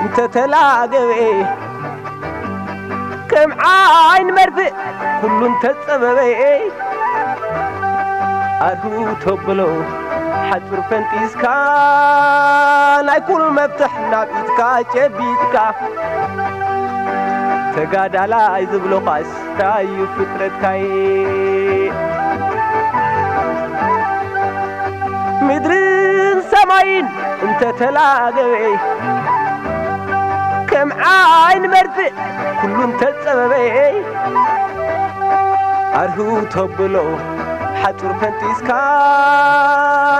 እንተተላገበ ከም ዓይን መርፍእ ኩሉ እንተጸበበ ኣርሁ ተብሎ ሓጹር ፈንጢስካ ናይ ኩሉ መፍትሕ ናብ ኢድካ ጨቢጥካ ተጋዳላይ ዝብሎኻስ ታዩ ፍጥረትካይ ምድርን ሰማይን እንተተላገበ ከም ዓይን መርፍእ ኩሉ እንተጸበበ ኣርሁ ተብሎ ሓጹር ፈንጢስካ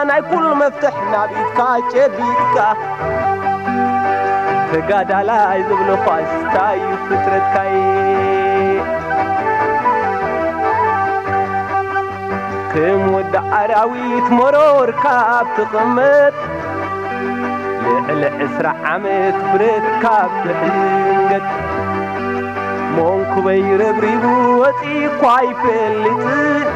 ናይ ኩሉ መፍትሕ ናብ ኢድካ ጨቢጥካ ተጋዳላይ ዝብሎ ኳስ ታዩ ፍጥረትካይ ከም ወዲ ኣራዊት መሮር ካብ ትቕመጥ ልዕሊ ዕስራ ዓመት ብረት ካብ ትሕንገጥ መንኩበይ ረብሪቡ ወፂ እኳ ኣይፈልጥን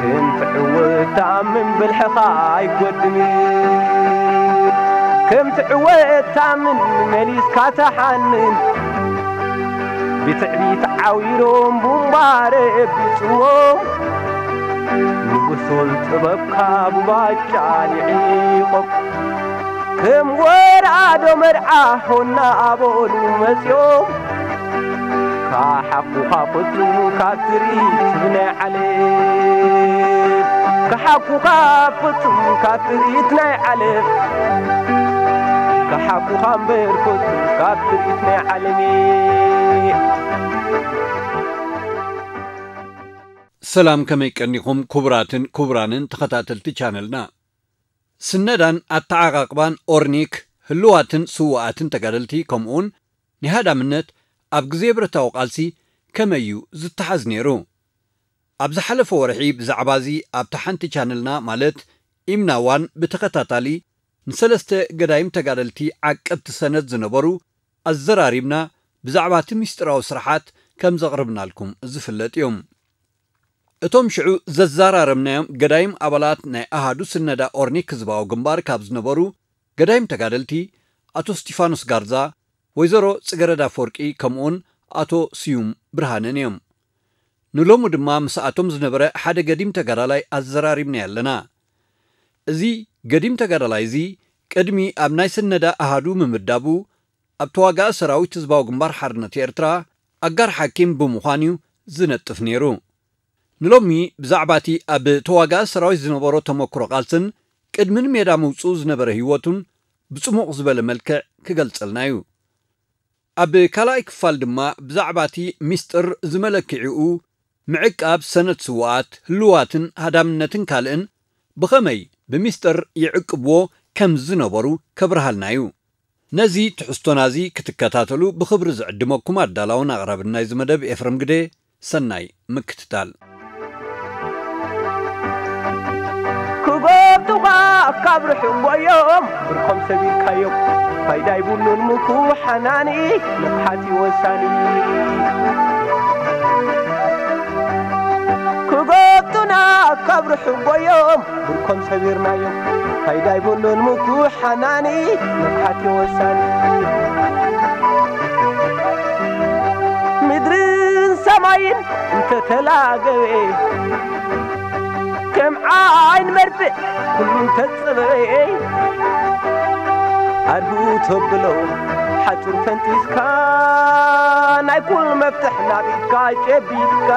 ከም ትዕወት ተኣምን ብልሕኻ ኣይጎድምን ከም ትዕወት ተኣምን መሊስካ ተሓንን ብትዕቢት ዓዊሮም ቡምባረ ቢፅዎም ንጉሶም ጥበብካ ብባጫ ልዒቖም ከም ወራዶ መርዓ ሆና ኣበሉ መፅኦም ካሓኩኻ ፍጹም ካብ ትርኢት ናይ ዓለም ካሓኩኻ ፍጹም ካብ ትርኢት ናይ ዓለም ካሓኩኻ እምበር ፍጹም ካብ ትርኢት ናይ ዓለም ሰላም ከመይ ቀኒኹም ክቡራትን ክቡራንን ተኸታተልቲ ቻነልና። ስነዳን ኣተዓቓቕባን ኦርኒክ ህሉዋትን ስውኣትን ተጋደልቲ ከምኡውን ናይ ሃዳምነት ኣብ ግዜ ብረታዊ ቃልሲ ከመይ እዩ ዝተሓዝ ነይሩ? ኣብ ዝሓለፈ ወርሒ ብዛዕባ እዚ ኣብታ ሓንቲ ቻነልና ማለት ኢምናዋን ብተኸታታሊ ንሰለስተ ገዳይም ተጋደልቲ ዓቀብቲ ሰነድ ዝነበሩ ኣዘራሪብና ብዛዕባ እቲ ምስጢራዊ ስራሓት ከም ዘቕርብናልኩም ዝፍለጥ እዩ። እቶም ሽዑ ዘዛራረብናዮም ገዳይም ኣባላት ናይ ኣሃዱ ስነዳ ኦርኒክ ህዝባዊ ግንባር ካብ ዝነበሩ ገዳይም ተጋደልቲ ኣቶ እስጢፋኖስ ጋርዛ፣ ወይዘሮ ጽገረዳ ኣፈወርቂ ከምኡውን ኣቶ ስዩም ብርሃነን እዮም። ንሎሙ ድማ ምስኣቶም ዝነበረ ሓደ ገዲም ተጋዳላይ ኣዘራሪብናዮ ኣለና። እዚ ገዲም ተጋዳላይ እዚ ቅድሚ ኣብ ናይ ስነዳ ኣሃዱ ምምዳቡ ኣብ ተዋጋኢ ሰራዊት ህዝባዊ ግንባር ሓርነት ኤርትራ ኣጋር ሓኪም ብምዃን እዩ ዝነጥፍ ነይሩ። ንሎሚ ብዛዕባ እቲ ኣብ ተዋጋኢ ሰራዊት ዝነበሮ ተመክሮ ቃልስን ቅድሚ ንሜዳ ምውፅኡ ዝነበረ ህይወቱን ብፅሙቕ ዝበለ መልክዕ ክገልጸልና እዩ። ኣብ ካልኣይ ክፋል ድማ ብዛዕባ እቲ ሚስጥር ዝመለክዒኡ ምዕቃብ ሰነድ ስውኣት ህልዋትን ሃዳምነትን ካልእን ብኸመይ ብሚስጥር ይዕቅብዎ ከም ዝነበሩ ከብርሃልና እዩ። ነዚ ትሕዝቶና እዚ ክትከታተሉ ብኽብሪ ዝዕድመኩም ኣዳላውን ኣቕራብን ናይዚ መደብ ኤፍረም ግደ። ሰናይ ምክትታል። ክጎብጡኻ ካብ ርሑቕ ጎዮም ብርኮም ሰቢርካዮም ፋይዳ ይብሉን ምኩ ሓናኒ ንቕሓት እዩ ወሳኒ ክጎብጡና ካብ ርሑቕ ጎዮም ብርኮም ሰቢርናዮም ፋይዳ ይብሉን ምኩ ሓናኒ ንቕሓት እዩ ወሳኒ ምድርን ሰማይን እንተተላገበ ከም ዓይን መርፍእ ኩሉ እንተጸበበ ኣርሁ ተብሎ ሓጹር ፈንጢስካ ናይ ኩሉ መፍትሕ ናብ ኢድካ ጨቢጥካ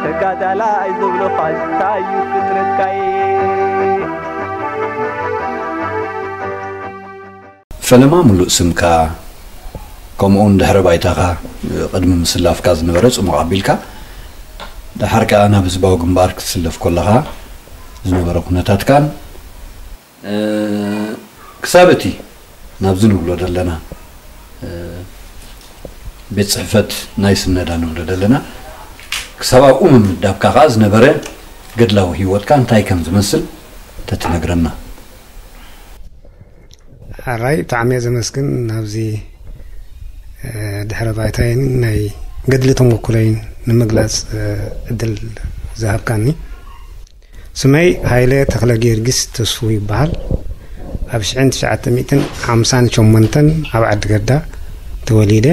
ተጋዳላይ ዝብሎ ፋሽታ እዩ ፍጥረትካይ ፈለማ ምሉእ ስምካ ከምኡውን ድሕረ ባይታኻ ቅድሚ ምስላፍካ ዝነበረ ጽሙቕ ኣቢልካ ደሓር ከኣ ናብ ህዝባዊ ግንባር ክትስለፍ ከለኻ ዝነበረ ኩነታትካን ክሳብ እቲ ናብዚ ንብሎ ዘለና ቤት ጽሕፈት ናይ ስነዳ ንብሎ ዘለና ክሳብ ኣብኡ ምምዳብካ ከኣ ዝነበረ ገድላዊ ህይወትካ እንታይ ከም ዝመስል ተትነግረና። ሕራይ ብጣዕሚ እየ ዘመስግን ናብዚ ድሕረ ባይታይን ናይ ገድሊ ተመኩረይን ንምግላፅ እድል ዝሃብካኒ። ስመይ ሃይለ ተኽለ ጊዮርጊስ ተስፉ ይበሃል። ኣብ ሽሕን ትሽዓተ ሚእትን ሓምሳን ሸሞንተን ኣብ ዓዲ ገዳ ተወሊደ።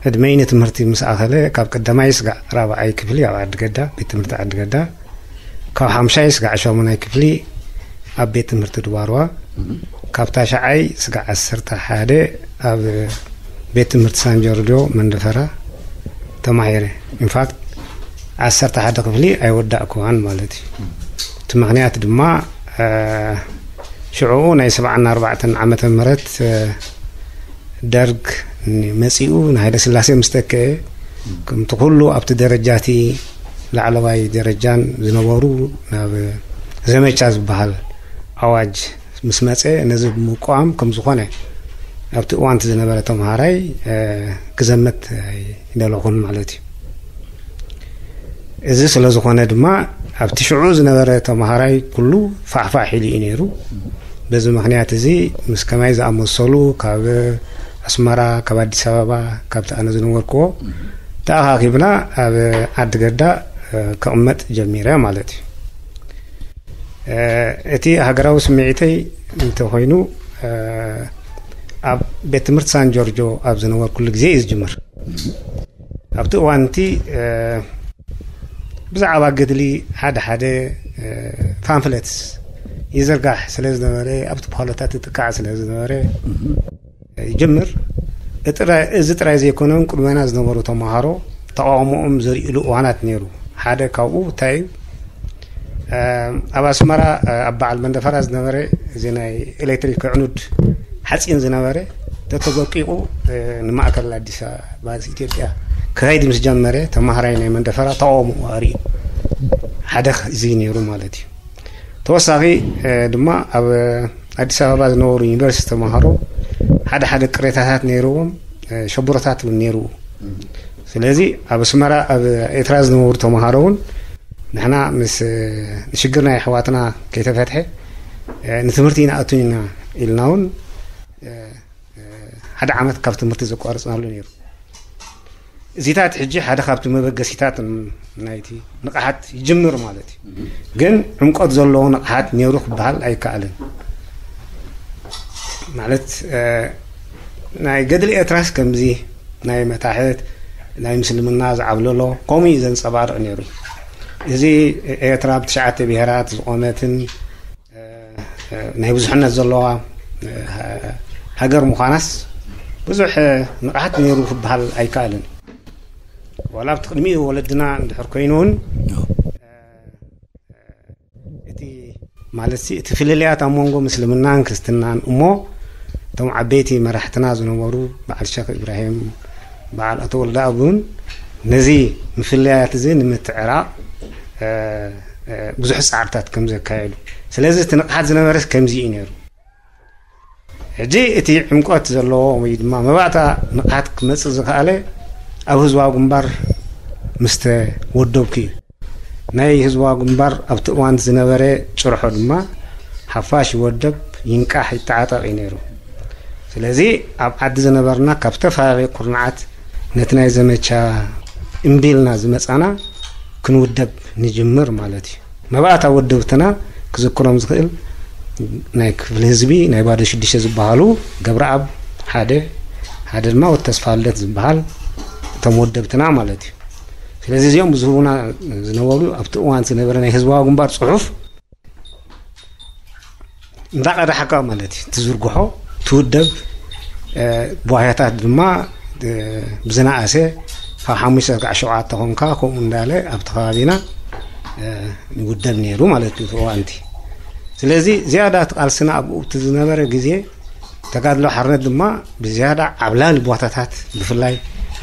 ዕድመይ ንትምህርቲ ምስ ኣኸለ ካብ ቀዳማይ ስጋዕ ራብዓይ ክፍሊ ኣብ ዓዲ ገዳ፣ ቤት ትምህርቲ ዓዲ ገዳ፣ ካብ ሓምሻይ ስጋዕ ሸሞናይ ክፍሊ ኣብ ቤት ትምህርቲ ድባርዋ፣ ካብ ታሽዓይ ስጋዕ ዓሰርተ ሓደ ኣብ ቤት ትምህርቲ ሳን ጆርጆ መንደፈራ ተማሂረ። ኢንፋክት ዓሰርተ ሓደ ክፍሊ ኣይወዳእኩዋን ማለት እዩ። እቲ ምኽንያት ድማ ሽዑኡ ናይ ሰብዓን ኣርባዕተን ዓመተ ምህረት ደርግ መጺኡ ንሃይለ ስላሴ ምስ ተክአ፣ ከምቲ ኩሉ ኣብቲ ደረጃቲ ላዕለዋይ ደረጃን ዝነበሩ ናብ ዘመቻ ዝበሃል ኣዋጅ ምስ መጸ፣ ነዚ ብምቋም ከም ዝኾነ ኣብቲ እዋንቲ ዝነበረ ተምሃራይ ክዘመት ኣይደለኹን ማለት እዩ። እዚ ስለ ዝኾነ ድማ ኣብቲ ሽዑ ዝነበረ ተምሃራይ ኩሉ ፋሕፋሕ ኢሉ እዩ ነይሩ። በዚ ምኽንያት እዚ ምስ ከማይ ዝኣመሰሉ ካብ ኣስመራ፣ ካብ ኣዲስ ኣበባ፣ ካብቲ ኣነ ዝነበርክዎ ተኣኻኺብና ኣብ ዓዲ ገዳ ክቕመጥ ጀሚረ ማለት እዩ። እቲ ሃገራዊ ስምዒተይ እንተኾይኑ ኣብ ቤት ትምህርቲ ሳን ጆርጆ ኣብ ዝነበርኩሉ ግዜ እዩ ዝጅምር። ኣብቲ እዋን እቲ ብዛዕባ ገድሊ ሓደ ሓደ ፓምፍለትስ ይዝርጋሕ ስለ ዝነበረ፣ ኣብቲ ፓሎታት ይጥቃዕ ስለ ዝነበረ ይጅምር። እዚ ጥራይ ዘይኮነ፣ ቅድመና ዝነበሩ ተምሃሮ ተቓውሞኦም ዘርእሉ እዋናት ነይሩ። ሓደ ካብኡ እንታይ እዩ፣ ኣብ ኣስመራ ኣብ በዓል መንደፈራ ዝነበረ እዚ ናይ ኤሌክትሪክ ዕኑድ ሓፂን ዝነበረ ተተበቂቑ ንማእከል ኣዲስ ኣበባ ኢትዮጵያ ክኸይድ ምስ ጀመረ፣ ተምሃራይ ናይ መንደፈራ ተቓውሞ ኣርእዩ። ሓደ እዚ ነይሩ ማለት እዩ። ተወሳኺ ድማ ኣብ ኣዲስ ኣበባ ዝነበሩ ዩኒቨርሲቲ ተምሃሮ ሓደ ሓደ ቅሬታታት ነይርዎም፣ ሸቡረታት እውን ነይርዎ። ስለዚ ኣብ ኣስመራ፣ ኣብ ኤርትራ ዝነበሩ ተምሃሮ እውን ንሕና ምስ ንሽግር ናይ ኣሕዋትና ከይተፈትሐ ንትምህርቲ ይንኣቱ ኢና ኢልና እውን ሓደ ዓመት ካብ ትምህርቲ ዘቋረፅናሉ ነይሩ። እዚታት ሕጂ ሓደ ካብቲ መበገሲታት ናይቲ ንቕሓት ይጅምር ማለት እዩ። ግን ዕምቆት ዘለዎ ንቕሓት ነይሩ ክበሃል ኣይከኣልን። ማለት ናይ ገድሊ ኤርትራስ ከምዚ ናይ መታሕት ናይ ምስልምና ዝዓብለሎ ከምኡ እዩ ዘንጸባርቕ ነይሩ። እዚ ኤርትራ ብትሽዓተ ብሄራት ዝቖመትን ናይ ብዙሕነት ዘለዋ ሃገር ምዃናስ ብዙሕ ንቕሓት ነይሩ ክበሃል ኣይከኣልን። ዋላ ኣብቲ ቅድሚኡ ወለድና እንድሕር ኮይኑ እውን እቲ ማለት እቲ ፍልልያት ኣብ መንጎ ምስልምናን ክርስትናን እሞ እቶም ዓበይቲ መራሕትና ዝነበሩ በዓል ሸኽ ኢብራሂም፣ በዓል ኣቶ ወልደኣብ እውን ነዚ ምፍልያት እዚ ንምትዕራቕ ብዙሕ ፃዕርታት ከም ዘካየዱ። ስለዚ እቲ ንቕሓት ዝነበረስ ከምዚ እዩ ነይሩ። ሕጂ እቲ ዕምቆት ዘለዎ ወይ ድማ መባእታ ንቕሓት ክመፅእ ዝኸኣለ ኣብ ህዝባዊ ግንባር ምስ ተወደብኩ እዩ። ናይ ህዝባዊ ግንባር ኣብቲ እዋን ዝነበረ ጭርሖ ድማ ሓፋሽ ይወደብ፣ ይንቃሕ፣ ይተዓጠቕ እዩ ነይሩ። ስለዚ ኣብ ዓዲ ዝነበርና ካብ ዝተፈላለዩ ኩርናዓት ነቲ ናይ ዘመቻ እምቢልና ዝመፃና ክንውደብ ንጅምር ማለት እዩ። መባእታ ወደብትና ክዝክሮም ዝኽእል ናይ ክፍሊ ህዝቢ ናይ ባዶ ሽዱሽተ ዝበሃሉ ገብረኣብ ሓደ፣ ሓደ ድማ ወዲ ተስፋ ልደት ዝበሃል እቶም ወደብትና ማለት እዩ። ስለዚ እዚኦም ዝህቡና ዝነበሩ ኣብቲ እዋን ዝነበረ ናይ ህዝባዊ ግንባር ፅሑፍ እንዳቐዳሕካ ማለት እዩ ትዝርግሖ፣ ትውደብ። እ፣ ቧህያታት ድማ እ፣ ብዝነኣሰ ካብ ሓሙሽተ እስካዕ ሸውዓተ ኮንካ ከምኡ እንዳለ ኣብቲ ከባቢና እ፣ ንውደብ ነይሩ ማለት እዩ እቲ እዋንቲ። ስለዚ ዝያዳ እቲ ቃልስና ኣብኡ እቲ ዝነበረ ግዜ ተጋድሎ ሓርነት ድማ ብዝያዳ ዓብላሊ ቦታታት ብፍላይ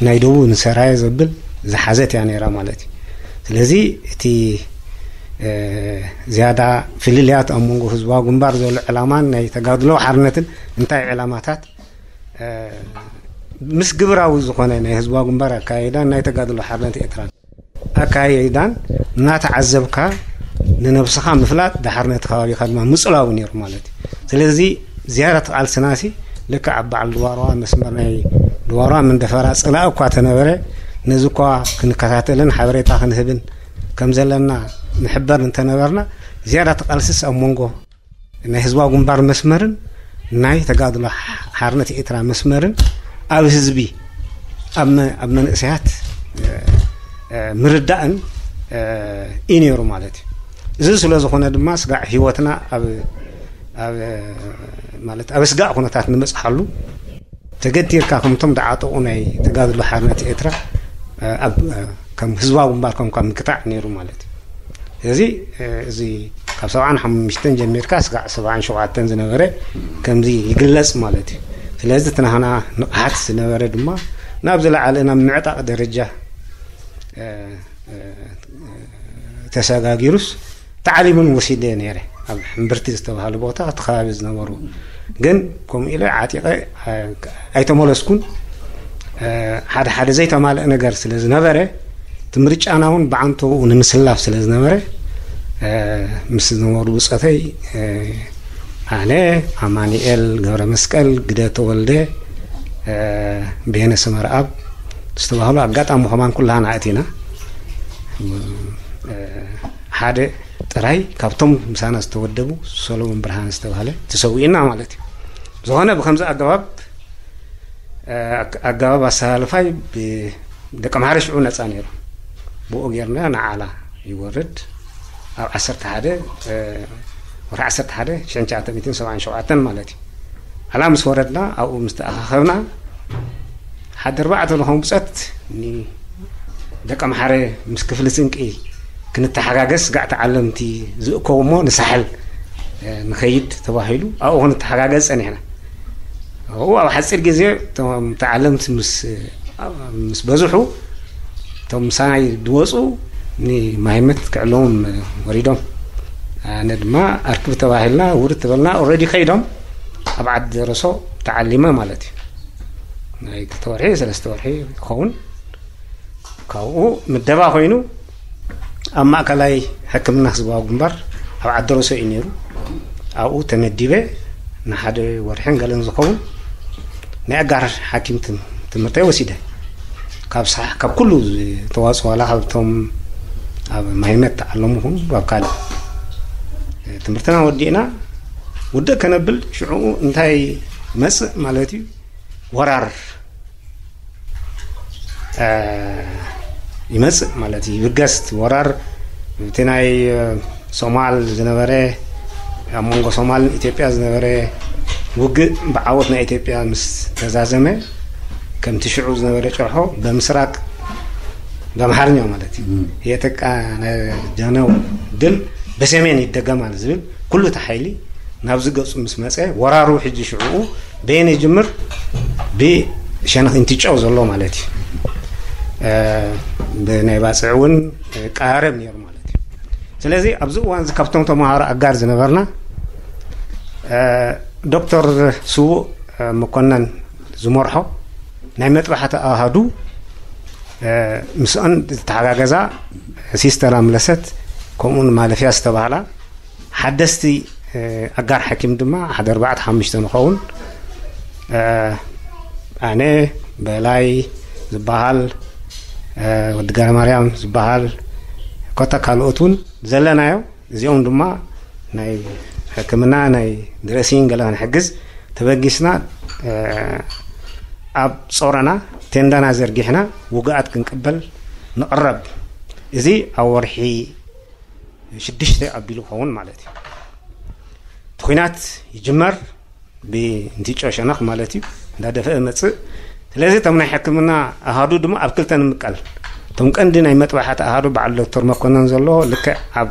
ናይ ደቡብ ንሰራየ ዘብል ዝሓዘት እያ ነይራ ማለት እዩ። ስለዚ እቲ እ፣ ዝያዳ ፍልልያት ኣብ መንጎ ህዝባዊ ግንባር ዘሎ ዕላማን ናይ ተጋድሎ ሓርነትን እንታይ ዕላማታት እ፣ ምስ ግብራዊ ዝኾነ ናይ ህዝባዊ ግንባር ኣካይዳን ናይ ተጋድሎ ሓርነት ኤርትራን ኣካይዳን እናተዓዘብካ ንነብስኻ ምፍላጥ፣ ድሓር ነቲ ከባቢኻ ድማ ምጽላው ነይሩ ማለት እዩ። ስለዚ ዝያዳ ተቓልስናሲ ልክዕ ኣብ በዓል ድዋርዋ መስመር ናይ ድዋርዋ መንደፈራ ጽላእ እኳ ተነበረ፣ ነዚ እኳ ክንከታተልን ሓበሬታ ክንህብን ከም ዘለና ንሕበር እንተነበርና፣ ዝያዳ ተቓልስስ ኣብ መንጎ ናይ ህዝባዊ ግንባር መስመርን ናይ ተጋድሎ ሓርነት ኤርትራ መስመርን ኣብ ህዝቢ ኣብ መንእሰያት ምርዳእን እዩ ነይሩ ማለት እዩ። እዚ ስለ ዝኾነ ድማ ስጋዕ ህይወትና ኣብ ኣብ ማለት ኣብ ስጋዕ ኩነታት ንመጽሓሉ ተገዲርካ ከምቶም ደዓጠቑ ናይ ተጋድሎ ሓርነት ኤርትራ ኣብ ከም ህዝባዊ ግንባር ከም ካብ ምክታዕ ነይሩ ማለት እዩ። ስለዚ እዚ ካብ ሰብዓን ሓሙሽተን ጀሚርካ ስጋዕ ሰብዓን ሸውዓተን ዝነበረ ከምዚ ይግለጽ ማለት እዩ። ስለዚ እቲ ናህና ንቕሓት ዝነበረ ድማ ናብ ዝለዓለ ናብ ምዕጣቕ ደረጃ ተሰጋጊሩስ ተዓሊምን ወሲደ ነይረ ኣብ ሕምብርቲ ዝተባሃለ ቦታ እቲ ከባቢ ዝነበሩ ግን ከምኡ ኢለ ዓጢቐ ኣይተመለስኩን። ሓደ ሓደ ዘይተማልአ ነገር ስለ ዝነበረ እቲ ምርጫና እውን ብዓንተኡ ንምስላፍ ስለ ዝነበረ ምስ ዝነበሩ ብፀተይ ኣነ ኣማኒኤል ገብረ መስቀል ግደ ተወልደ ብሄነ ሰመርኣብ ዝተባህሉ ኣጋጣሚ ከማን ኩላና ኣእቲና ሓደ ጥራይ ካብቶም ምሳና ዝተወደቡ ሰሎሞን ብርሃን ዝተባህለ ተሰዊእና ማለት እዩ። ዝኾነ ብከምዚ ኣገባብ ኣገባብ ኣሰላልፋይ ደቂ ኣምሓረ ሽዑ ነፃ ነይሩ። ብኡ ጌርና ንዓላ ይወርድ ኣብ ዓሰርተ ሓደ ወርሒ ዓሰርተ ሓደ ሽሕን ትሽዓተ ሚእትን ሰብዓን ሸውዓተን ማለት እዩ። ዓላ ምስ ወረድና ኣብኡ ምስ ተኣኻኸብና ሓደ ኣርባዕተ ዝኾኑ ብፀት ደቂ ኣምሓረ ምስ ክፍሊ ስንቂ ክንተሓጋገዝ ስጋዕ ተዓለምቲ ዝእከቡ እሞ ንሳሕል ንኸይድ ተባሂሉ ኣብኡ ክንተሓጋገዝ ፀኒሕና። ኣብኡ ኣብ ሓፂር ግዜ እቶም ተዓለምቲ ምስ ምስ በዝሑ እቶም ምሳናይ ዝወፁ ንማይመት ክዕለዎም ወሪዶም ኣነ ድማ ኣርክብ ተባሂልና ውርድ ተበልና ኦረዲ ከይዶም ኣብ ዓዲ ደረሶ ተዓሊመ ማለት እዩ። ናይ ክልተ ወርሒ ሰለስተ ወርሒ ይኸውን። ካብኡ ምደባ ኮይኑ ኣብ ማእከላይ ሕክምና ህዝባዊ ግንባር ኣብ ዓዲ ደረሶ እዩ ነይሩ። ኣብኡ ተመዲበ ንሓደ ወርሕን ገለን ዝኸውን ናይ ኣጋር ሓኪም ትምህርተይ ወሲደ። ካብ ሳሕ ካብ ኩሉ ዝተዋፅኦ ዋላ ካብቶም ኣብ ማይመት ተዓለሙ ኹን ኣብ ካልእ ትምህርትና ወዲእና ውድእ ከነብል ሽዑኡ እንታይ መፅእ ማለት እዩ ወራር ይመፅእ ማለት እዩ። ይብገስ ወራር እቲ ናይ ሶማል ዝነበረ ኣብ መንጎ ሶማልን ኢትዮጵያ ዝነበረ ውግእ ብዓወት ናይ ኢትዮጵያ ምስ ተዛዘመ ከምቲ ሽዑ ዝነበረ ጨርሖ በምስራቅ በአምሓርኛ ማለት እዩ የጠቃ ጀነው ድል በሰሜን ይደገማል ዝብል ኩሉ እቲ ሓይሊ ናብዚ ገፁ ምስ መፀ ወራሩ ሕጂ ሽዕኡ በየን ይጅምር ብሸነኽ እንትጨው ዘሎ ማለት እዩ። ብናይ ባፅዕ እውን ቀራረብ ነይሩ ማለት እዩ። ስለዚ ኣብዚ እዋን እዚ ካብቶም ተምሃሮ ኣጋር ዝነበርና ዶክተር ስዉእ መኮነን ዝመርሖ ናይ መጥባሕቲ ኣሃዱ ምስኦን ዝተሓጋገዛ ሲስተር ኣምለሰት ከምኡን ማለፍያ ዝተባህላ ሓደስቲ ኣጋር ሓኪም ድማ ሓደ ኣርባዕተ ሓሙሽተ ንኸውን ኣነ በላይ ዝበሃል ወዲ ገረ ማርያም ዝበሃል ኮታ ካልኦት እውን ዘለናዮ እዚኦም ድማ ናይ ሕክምና ናይ ድረሲን ገለ ክንሕግዝ ተበጊስና ኣብ ጾረና ቴንዳና ዘርጊሕና ውግኣት ክንቅበል ንቕረብ። እዚ ኣብ ወርሒ ሽዱሽተ ኣቢሉ ክኸውን ማለት እዩ። እቲ ኲናት ይጅመር ብእንቲጮ ሸነኽ ማለት እዩ እንዳደፈአ መፅእ። ስለዚ እቶም ናይ ሕክምና ኣሃዱ ድማ ኣብ ክልተ ንምቀል። እቶም ቀንዲ ናይ መጥባሕቲ ኣሃዱ በዓል ዶክተር መኮነን ዘሎ ልክዕ ኣብ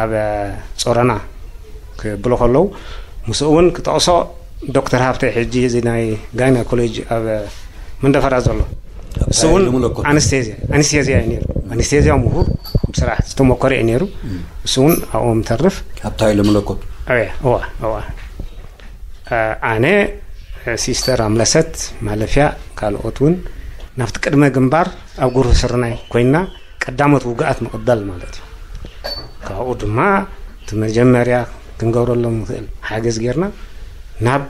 ኣብ ጾረና ክብሉ ከለዉ ምስኡ እውን ክጠቕሶ ዶክተር ሃብተ ሕጂ እዚ ናይ ጋይናኮሎጂ ኣብ መንደፈራ ዘሎ እሱ እውን ኣነስቴዝያ ኣነስቴዝያ እዩ ነይሩ። ኣነስቴዝያ ምሁር ብስራሕ ዝተሞከረ እዩ ነይሩ። እሱ እውን ኣብኦም ተርፍ ኣብታ ኢለ መለኮት እዋ እዋ ኣነ ሲስተር ኣምለሰት ማለፍያ ካልኦት እውን ናብቲ ቅድመ ግንባር ኣብ ጉርህ ስርናይ ኮይና ቀዳሞት ውግኣት ምቕባል ማለት እዩ። ካብኡ ድማ እቲ መጀመርያ ክንገብረሎም ንኽእል ሓገዝ ጌርና ናብ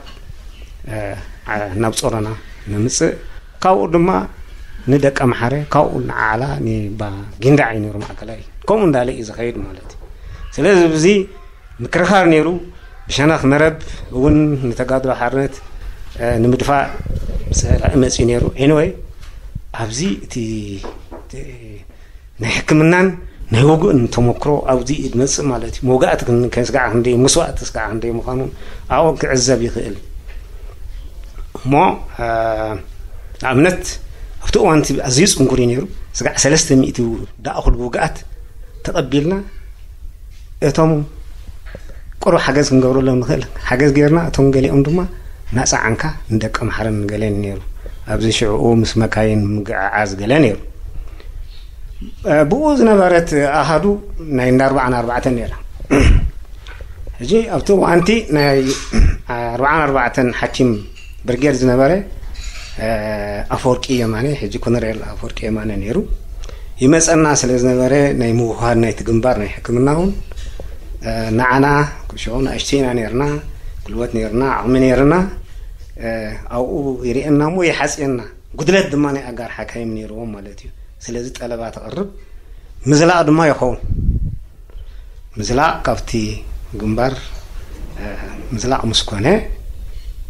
ናብ ጾረና ንምፅእ ካብኡ ድማ ንደቀ ምሓረ ካብኡ ንዓላ ንባ ጊንዳዕ እዩ ነይሩ ማእከላይ ከምኡ እንዳለ እዩ ዝኸይድ ማለት እዩ። ስለዚ ብዚ ምክርኻር ነይሩ። ብሸነኽ መረብ እውን ንተጋድሎ ሓርነት ንምድፋእ ጸላኢ መጺኡ ነይሩ። ኤኒወይ ኣብዚ እቲ ናይ ሕክምናን ናይ ውግእን ተመክሮ ኣብዚ እዩ ዝመጽእ ማለት እዩ። መውጋእቲ ከስጋዕ ክንደይ፣ መስዋእቲ ስጋዕ ክንደይ ምዃኑ ኣብኡ ክዕዘብ ይኽእል። እሞ ንኣብነት ኣብቲ እዋን እቲ ኣዝዩ ጽንኩር እዩ ነይሩ። ስጋዕ ሰለስተ ሚእቲ ዝኣኽሉ ውግኣት ተቐቢልና እቶም ቁሩብ ሓገዝ ክንገብረሎም ንኽእል ሓገዝ ጌርና፣ እቶም ገሊኦም ድማ ናጻ ዓንካ ንደቂ ኣምሓራን ገለን ነይሩ። ኣብዚ ሽዕኡ ምስ መካይን ምግዕዓዝ ገለ ነይሩ። ብኡ ዝነበረት ኣሃዱ ናይ እንዳ ኣርባዓን ኣርባዕተን ነይራ። ሕጂ ኣብቲ እዋንቲ ናይ ኣርባዓን ኣርባዕተን ሓኪም ብርጌድ ዝነበረ ኣፈወርቂ የማነ፣ ሕጂ ኮነሬል ኣፈወርቂ የማነ ነይሩ። ይመጸና ስለ ዝነበረ ናይ ምውህሃድ ናይቲ ግንባር ናይ ሕክምና እውን ንዓና ሽዑ ንኣሽቱ ኢና ነርና፣ ጉልበት ነርና፣ ዓቕሚ ነርና። ኣብኡ ይርእየና እሞ ይሓጽየና። ጉድለት ድማ ናይ ኣጋር ሓካይም ነይርዎም ማለት እዩ። ስለዚ ጠለባ ተቕርብ ምዝላቕ ድማ ይኸውን። ምዝላቕ ካብቲ ግንባር ምዝላቕ ምስ ኮነ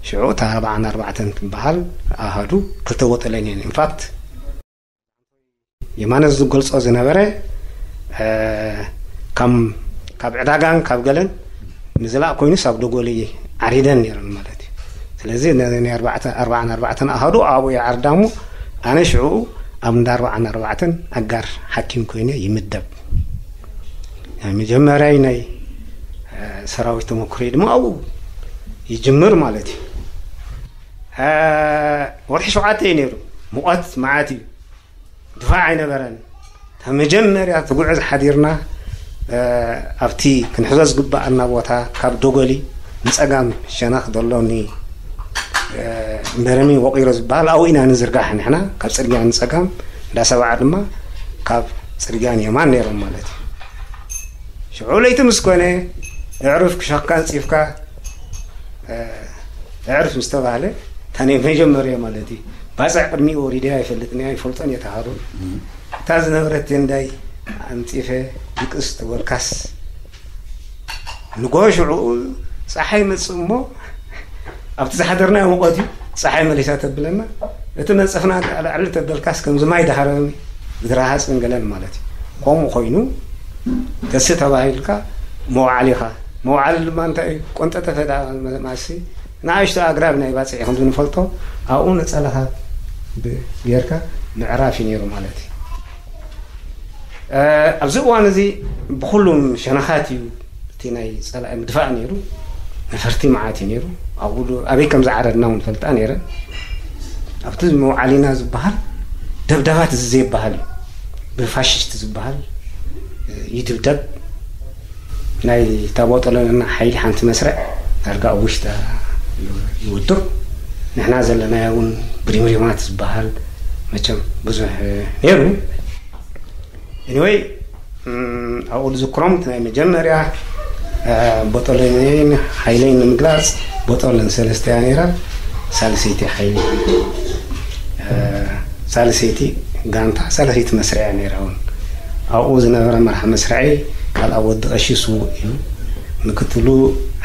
ሽዑ እታ ኣርባዓን ኣርባዕተን ትበሃል ኣሃዱ ክልተ ቦጠለን እየን። ኢንፋክት የማነ ዝገልጾ ዝነበረ ካብ ዕዳጋን ካብ ገለን ምዝላቕ ኮይኑስ ኣብ ደጎሊ ዓሪደን ነይረን ማለት እዩ። ስለዚ ነዚ ናይ ኣርባዕተ- ኣርባዓን ኣርባዕተን ኣሃዱ ኣብኡ ይዓርዳ እሞ ኣነ ሽዑ ኣብ እንዳ ኣርባዓን ኣርባዕተን ኣጋር ሓኪም ኮይነ ይምደብ። ናይ መጀመርያይ ናይ ሰራዊት ተመክሮይ ድማ ኣብኡ ይጅምር ማለት እዩ። ወርሒ ሸውዓተ እዩ ነይሩ። ሙቐት መዓት እዩ። ድፋዕ ኣይነበረን። እታ መጀመርያ ትጉዕዝ ሓዲርና ኣብቲ ክንሕዞ ዝግባኣና ቦታ ካብ ዶጎሊ ንጸጋም ሸነኽ ዘሎ ኒ በረሚ ወቂሮ ዝበሃል ኣብኡ ኢና ንዝርጋሕ ንሕና ካብ ጽርግያ ንጸጋም እንዳ ሰብዓ ድማ ካብ ጽርግያ ንየማን ነይሮም ማለት እዩ። ሽዑ ለይቲ ምስ ኮነ ኣዕሩፍ ክሻካ ኣንጺፍካ ኣዕርፍ ምስ ተባህለ እታ ናይ መጀመርያ ማለት እዩ። ባፅዕ ቅድሚኡ ወሪደ ኣይፈልጥን እየ ኣይፈልጦን እየ ተሃሩ። እታ ዝነበረት ቴንዳይ ኣንፂፈ ድቅስ ተበልካስ ንጎሆ ሽዑ ፀሓይ መፅእ እሞ ኣብቲ ዝሓደርናዮ ሙቐት እዩ ፀሓይ መሊሳ ተብለና እቲ መንፀፍና ኣልዕሊ ተበልካስ ከምዚ ማይ ዳሃረሚ ብትረሃፅን ገለን ማለት እዩ። ከምኡ ኮይኑ ተሲ ተባሂልካ መውዓል ኢኻ። መውዓል ድማ እንታይ እዩ? ቆንጠጠፈ ዳ ማሲ ንኣሽቱ ኣግራብ ናይ ባፅዒ ከም ዝንፈልጦ ኣብኡ ነፀላኻ ብ- ጌርካ ምዕራፍ እዩ ነይሩ ማለት እዩ። ኣብዚ እዋን እዚ ብኩሉም ሸነኻት እዩ እቲ ናይ ፀላኢ ምድፋእ ነይሩ። ነፈርቲ መዓት እዩ ነይሩ። ኣብኡ ዶ- ኣበይ ከም ዝዓረድና እውን ፈልጣ ነይረን። ኣብቲ መውዓሊና ዝበሃል ደብዳባት እዚ ዘይበሃል እዩ። ብፋሽስት ዝበሃል ይድብደብ ናይ ታቦጠለና ሓይሊ ሓንቲ መስርዕ ዳርጋ ኣብ ውሽጣ ይውድቕ። ንሕና ዘለናዮ እውን ብሪምሪማት ዝበሃል መቸም ብዙሕ ነይሩ። ኤኒወይ ኣብኡ ዝዝክሮም እቲ ናይ መጀመርያ ቦጦለኔን ሓይለይን ንምግላፅ ቦጦለን ሰለስተ እያ ነይራ። ሳልሰይቲ ሓይሊ ሳልሰይቲ ጋንታ ሳልሰይቲ መስርያ ነይራ እውን ኣብኡ ዝነበረ መራሕ መስርዒ ካልኣ ወዲ ቀሺ ስዉእ እዩ። ምክትሉ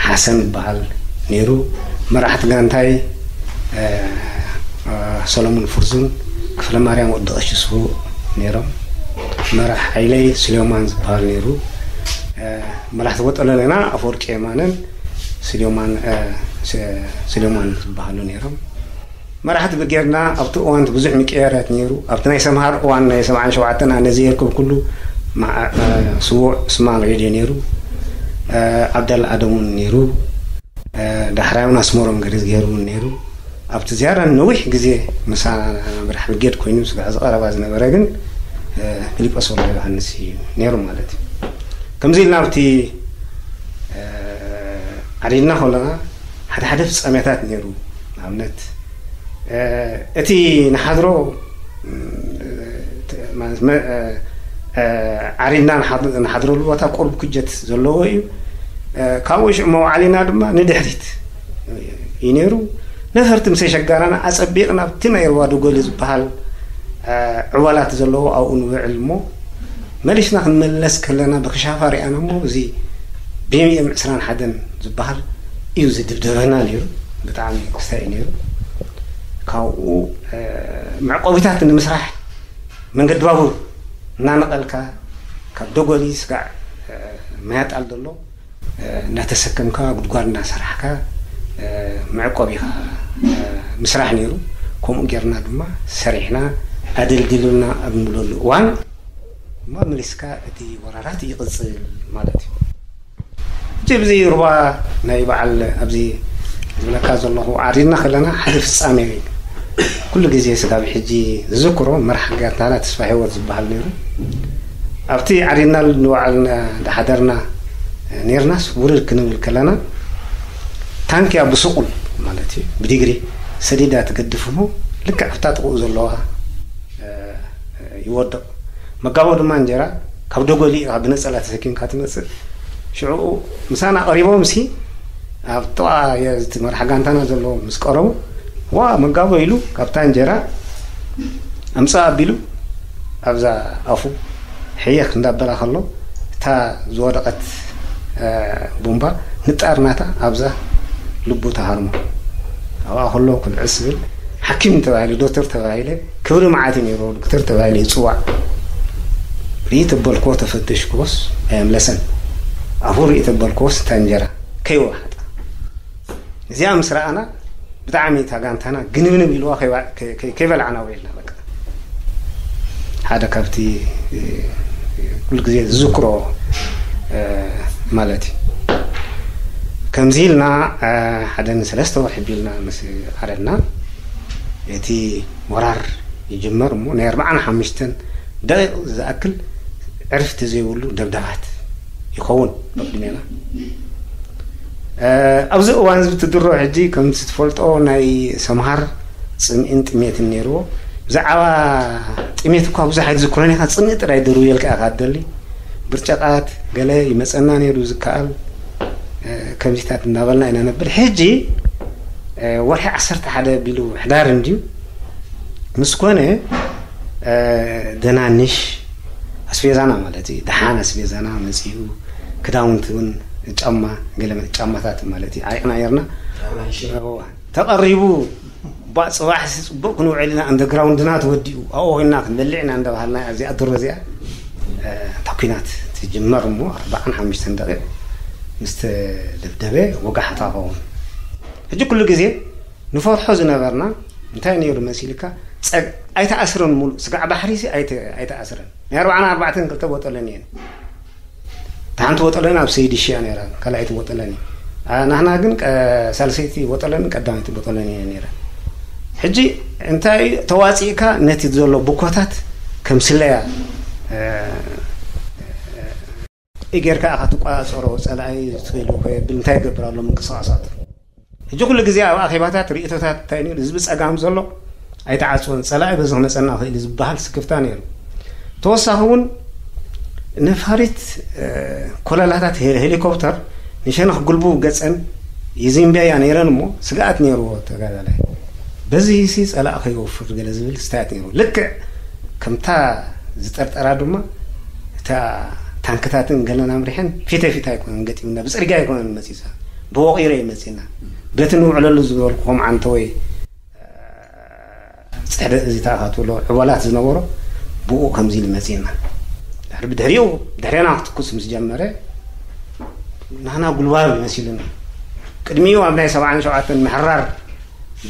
ሓሰን ይበሃል ነይሩ። መራሕቲ ጋንታይ ሰሎሞን ፍርዙን ክፍለ ማርያም ወዲ ቀሺ ስዉእ ነይሮም። መራሕ ሓይለይ ስሌማን ዝበሃል ነይሩ። መራሕቲ ቦጠለኔና ኣፈወርቂ የማነን ስሌማን ዝበሃሉ ነይሮም። መራሕቲ ብርጌድና ኣብቲ እዋን ብዙሕ ምቅያራት ነይሩ። ኣብቲ ናይ ሰምሃር እዋን ናይ ሰብዓን ሸውዓተን ኣነ ዘየርክብ ኩሉ ስዉዕ ስማን ሬድዮ ነይሩ። ዓብዳል ኣደሙን ነይሩ። ዳሕራይ እውን ኣስመሮም ገርዝ ገይሩ እውን ነይሩ። ኣብቲ ዝያዳ ነዊሕ ግዜ ምሳና ብራሕ ብርጌድ ኮይኑ ስጋዕ ዝቐረባ ዝነበረ ግን ፊሊጶስ ወልደ ዮሃንስ እዩ ነይሩ ማለት እዩ። ከምዚ ኢልና ኣብቲ ዓዲድና ከለና ሓደ ሓደ ፍጻሜታት ነይሩ። ንኣብነት እቲ ንሓድሮ ዓሪድና ንሓድረሉ ቦታ ቁሩብ ኩጀት ዘለዎ እዩ። ካብኡ ሽዑ መውዓሊና ድማ ንድሕሪት እዩ ነይሩ። ነፈርቲ ምስ ኣሸጋራና ኣጸቢቕና ኣብቲ ናይ ሩባ ዶጎሊ ዝበሃል ዕዋላት ዘለዎ ኣብኡ ንውዕል እሞ መሊስና ክንመለስ ከለና ብክሻፋ ሪኣና እሞ እዚ ቢኤምኤም ዕስራን ሓደን ዝበሃል እዩ ዝድብደበና ነይሩ። ብጣዕሚ ክስታይ እዩ ነይሩ። ካብኡ መዕቆቢታት ንምስራሕ መንገዲ ባቡር እናነቐልካ ካብ ደጎሊ ስጋዕ ማያጣል ዘሎ እናተሰከምካ ጉድጓድ እናሰራሕካ መዕቆቢኻ ምስራሕ ነይሩ። ከምኡ ጌርና ድማ ሰሪሕና ኣደልዲሉና ኣብ ንብለሉ እዋን ድማ መሊስካ እቲ ወራራት ይቕፅል ማለት እዩ። ሕጂ ብዚ ሩባ ናይ በዓል ኣብዚ ዝብለካ ዘለኹ ዓሪድና ከለና ሓደ ፍጻሜ ኩሉ ግዜ ስጋብ ሕጂ ዝዝክሮ መራሕ ጋንታና ተስፋ ህይወት ዝበሃል ነይሩ። ኣብቲ ዓሪድና ንባዕልና እንዳሓደርና ነርናስ ውርድ ክንብል ከለና ታንኪያ ብስቁል ማለት እዩ ብዲግሪ ሰዲዳ ትገድፍ እሞ ልክዕ ኣብታ ጥቕኡ ዘለዋ ይወድቕ። መጋቦ ድማ እንጀራ ካብ ደጎሊ ኢኻ ብነፀላ ተሰኪምካ ትመፅእ። ሽዑ ምሳና ቀሪቦም ሲ ኣብ ጥቓ እቲ መራሕ ጋንታና ዘለዎ ምስ ቀረቡ ዋ መጋቦ ኢሉ ካብታ እንጀራ ኣምፃ ኣቢሉ ኣብዛ ኣፉ ሕየኽ እንዳበላ ከሎ እታ ዝወደቐት ቡምባ ንጣር ናታ ኣብዛ ልቡ ተሃርሞ ኣብኣ ከሎ ክልዕስ ዝብል ሓኪም ተባሂሉ ዶክተር ተባሂለ ክብሪ መዓት ነይሩ ዶክተር ተባሂለ ይፅዋዕ። ርኢ ተበልክዎ ተፈተሽክዎስ ኣየምለሰን። ኣፉ ርኢ ተበልክዎስ እታ እንጀራ ከይወሓጣ እዚኣ ምስ ረኣና ብጣዕሚ እታ ጋንታና ግንብንብ ኢልዋ ከይበላዕና ውዒልና በቃ ሓደ ካብቲ ኩሉ ግዜ ዝዝክሮ ማለት እዩ። ከምዚ ኢልና ሓደ ንሰለስተ ወርሒ ቢልና ምስ ዓረድና እቲ ወራር ይጅመር እሞ ናይ ኣርባዓን ሓሙሽተን ደቂቕ ዝኣክል ዕርፍቲ ዘይብሉ ደብዳባት ይኸውን ቅድሜና። ኣብዚ እዋን እዚ ትድሮ ሕጂ ከምቲ ትፈልጦ ናይ ሰምሃር ፅምኢን ጥሜትን ነይርዎ። ብዛዕባ ጥሜት እኳ ብዙሕ ኣይትዝክሮን ኢኻ፣ ፅምኢ ጥራይ ደርብየልካ ኢኻ ትደሊ። ብርጨቃት ገለ ይመፀና ነይሩ ዝከኣል ከምዚታት እናበልና ኢና ነብል። ሕጂ ወርሒ ዓሰርተ ሓደ ቢሉ ሕዳር እንድዩ ምስ ኮነ ደናንሽ ኣስቤዛና ማለት እዩ ደሓን ኣስቤዛና መፂኡ ክዳውንቲ እውን ጫማ ገለ ጫማታት ማለት እዩ ዓሪቕና ነርና ተቐሪቡ ባእ ፅባሕ ሲ ፅቡቅ ክንውዕል ኢና ኣንደግራውንድና ተወዲኡ ኣብኡ ኮይና ክንበልዕ ኢና እንዳባሃልና እዚኣ ድሮ እዚኣ እታ ኩናት ትጅመር እሞ ኣርባዓን ሓሙሽተን ደቂቕ ምስ ተደብደበ ወጋሕታ ኸውን ሕጂ ኩሉ ግዜ ንፈርሖ ዝነበርና እንታይ ነይሩ መሲልካ ኣይተኣስረን ሙሉእ ስጋዕ ባሕሪ ሲ ኣይተኣስረን ናይ ኣርባዓን ኣርባዕተን ክልተ ቦጠለን እየን እታ ሓንቲ ቦጠለን ኣብ ሰይድ ሽያ ነይራ ካልኣይቲ ቦጠለን እዩ ናህና ግን ሳልሰይቲ ቦጠለን ቀዳመይቲ ቦጠለን እየ ነይራ ሕጂ እንታይ ተዋፂእካ ነቲ ዘሎ ብኮታት ከም ስለያ ጌርካ ኢኻ ትቆፃፀሮ ፀላኢ ትኽእል ኮ የብል እንታይ ይገብር ኣሎ ምንቅስቃሳት ሕጂ ኩሉ ግዜ ኣብ ኣኼባታት ርእቶታት እንታይ ነይሩ ህዝቢ ፀጋም ዘሎ ኣይተዓፅወን ፀላኢ በዚ ክመፀና ክእል ዝበሃል ስክፍታ ነይሩ ተወሳኺ እውን ነፋሪት ኮለላታት ሄሊኮፕተር ንሸነኽ ጉልቡ ገፀን ይዚምብያ ነይረን እሞ ስግኣት ነይርዎ ተጋዳላይ በዚ ሲ ፀላእ ከይወፍር ገለ ዝብል ስታያት ነይሩ ልክዕ ከምታ ዝጠርጠራ ድማ እታ ታንክታትን ገለን ኣምሪሐን ፊተ ፊት ኣይኮነን ገጢምና ብፅርጊያ ኣይኮነን መፂሳ ብወቂረ እዩ መፂና በቲ ንውዕለሉ ዝበልኩ ከም ዓንተወይ ፅሕደ እዚታ ኢኻ ትብሎ ዕባላት ዝነበሮ ብኡ ከምዚ ኢሉ መፂና ድሕሪ ብድሕሪኡ ድሕሬና ክትኩስ ምስ ጀመረ ናህና ጉልባብ ይመሲሉና ቅድሚኡ ኣብ ናይ ሰብዓን ሸውዓተን ምሕራር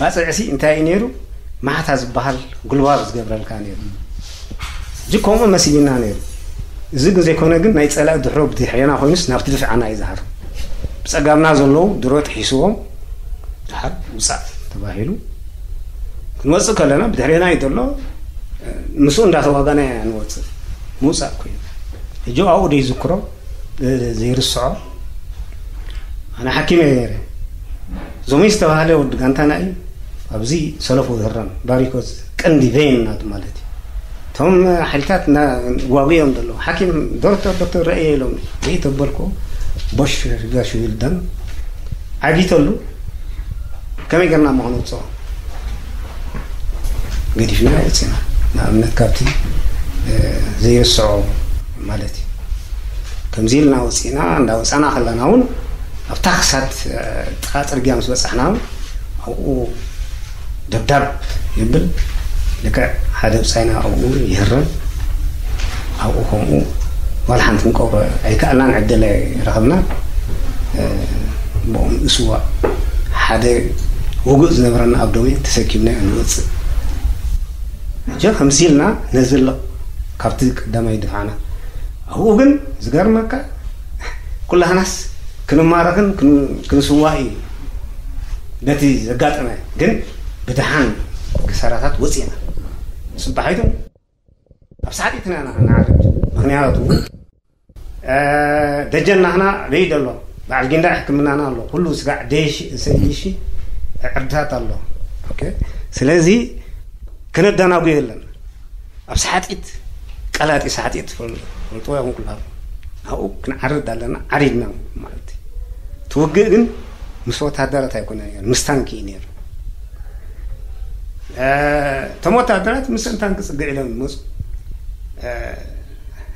ባፅዕሲ እንታይ እዩ ነይሩ ማሕታ ዝበሃል ጉልባብ ዝገብረልካ ነይሩ እዚ ከምኡ መሲልና ነይሩ እዚ ግን ዘይኮነ ግን ናይ ፀላእ ድሕሮ ብድሕሬና ኮይኑስ ናብቲ ድፍዓና እዩ ዝሃር ብፀጋምና ዘለዉ ድሮ ጥሒስዎም ድሓር ውፃእ ተባሂሉ ክንወፅእ ከለና ብድሕሬና እዩ ዘሎ ምስኡ እንዳተዋጋና ኢና ንወፅእ ምውፃእ ኮይኑ ሕጂ ኣብኡ ዶ ይዝክሮ ዘይርስዖ ኣነ ሓኪም እየ ነይረ ዞሚ ዝተባሃለ ወዲ ጋንታና እዩ ኣብዚ ሰለፉ ዝህረም ባሪኮ ቀንዲ ቬን ናቱ ማለት እዩ እቶም ሓይልታት ዋጉ እዮም ዘለዉ ሓኪም ዶክተር ዶክተር ረእየ ኢሎም ርኢ ተበልኩ ቦሽ ጋሹ ይልደም ዓጊተሉ ከመይ ገርና እሞ ክንውፅኦ ገዲፍና ወፂና ንኣብነት ካብቲ ዘይርስዖ ማለት እዩ ከምዚ ኢልና ወፂና እንዳወፃና ከለና እውን ኣብታ ክሳድ ጥቓ ጽርግያ ምስ በጻሕና ኣብኡ ደብዳብ ይብል። ልክዕ ሓደ ብጻይና ኣብኡ ይህረም። ኣብኡ ከምኡ ዋላ ሓንቲ ክንቀብሮ ኣይከኣልናን፣ ዕድል ኣይረኸብናን። ብኦም እሱዋ ሓደ ውጉእ ዝነበረና ኣብ ደሜ ተሰኪምና ንወፅእ። ሕጂ ከምዚ ኢልና ነዝልቕ ካብቲ ቀዳማይ ድፋዕና። ኣብኡ ግን ዝገርመካ ኩላህናስ ክንማረኽን ክንስዋእ እዩ ነቲ ዘጋጠመ። ግን ብድሓን ክሳራታት ወፂና። ፅባሒቱ ኣብ ሳዕጢትና ኢና ንዓርድ። ምክንያቱ ደጀን ናህና በይድ ኣሎ፣ በዓል ጊንዳዕ ሕክምናና ኣሎ፣ ኩሉ ስጋዕ ደሽ ሰይሽ ዕርድታት ኣሎ። ስለዚ ክነዳናጉ የለን። ኣብ ሳዕጢት ቀላጢ ሳዕጢት ፈልጥዎ ይኹን ኩላ ኣብኡ ክንዓርድ ኣለና። ዓሪድና ማለት እዩ። ትውግእ ግን ምስ ወታደራት ኣይኮነ፣ ምስ ታንኪ እዩ ነይሩ። እቶም ወታደራት ምስ ታንኪ ጽግዕ ኢሎም ይመፁ።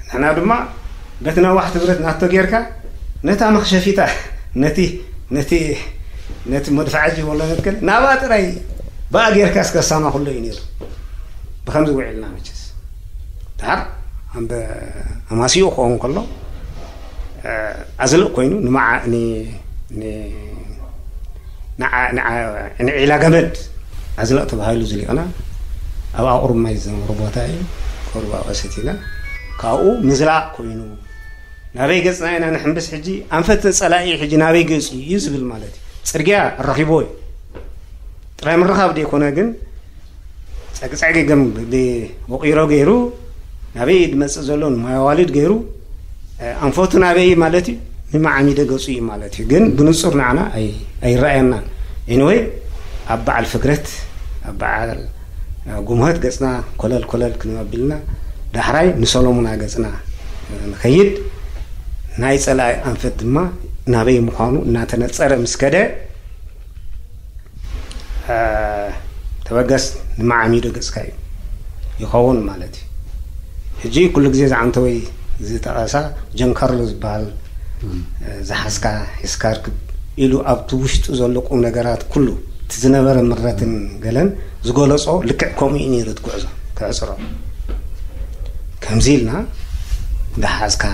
ንሕና ድማ በቲ ነዋሕቲ ብረት ናቶ ጌርካ ነታ መኽሸፊታ ነቲ ነቲ ነቲ መድፍዓጂ ወሎ ነትከል ናባ ጥራይ ብኣ ጌርካ እስከሳማ ኩሎ እዩ ነይሩ። ብከምዚ ውዒልና መቸስ ድሓር ኣምበ ኣማሲኡ ክኸውን ከሎ ኣዝልእ ኮይኑ ንመዓ ንዒላ ገመድ ኣዝልእ ተባሂሉ ዝሊቕና ኣብ ኣቑሩብ ማይ ዝነበሩ ቦታ እዩ። ቁሩብ ኣቐሰት ኢለ ካብኡ ምዝላቕ ኮይኑ ናበይ ገፅና ኢና ንሕምብስ ሕጂ ኣንፈት ፀላኢ ሕጂ ናበይ ገፁ እዩ ዝብል ማለት እዩ። ፅርግያ ረኺቦ እዩ ጥራይ ምርኻብ ዘይኮነ ግን ጸግጸጊ ገም ወቂሮ ገይሩ ናበይ ድመጽእ ዘሎ ንማይ ኣዋልድ ገይሩ ኣንፈቱ ናበይ ማለት እዩ። ንመዓሚደ ገጹ እዩ ማለት እዩ። ግን ብንጹር ንዓና ኣይረኣየናን። ኤኒወይ ኣብ በዓል ፍግረት ኣብ በዓል ጉምሀት ገጽና ኮለል ኮለል ክንብል ኣቢልና ዳሕራይ ንሰሎሙና ገጽና ንኸይድ ናይ ጸላኢ ኣንፈት ድማ ናበይ ምዃኑ እናተነጸረ ምስ ከደ ተበገስ ንመዓሚዶ ገጽካ እዩ ይኸውን ማለት እዩ። ሕጂ ኩሉ ግዜ ዝዓንተወይ ዝጠቐሳ ጀንካርሎ ዝበሃል ዝሓዝካ ሒዝካ ርክብ ኢሉ ኣብቲ ውሽጡ ዘሎ ቁም ነገራት ኩሉ እቲ ዝነበረ ምረትን ገለን ዝገለጾ ልክዕ ከምኡ እዩ ነይሩ እቲ ጉዕዞ ክዕጽሮ ከምዚ ኢልና እንዳሓዝካ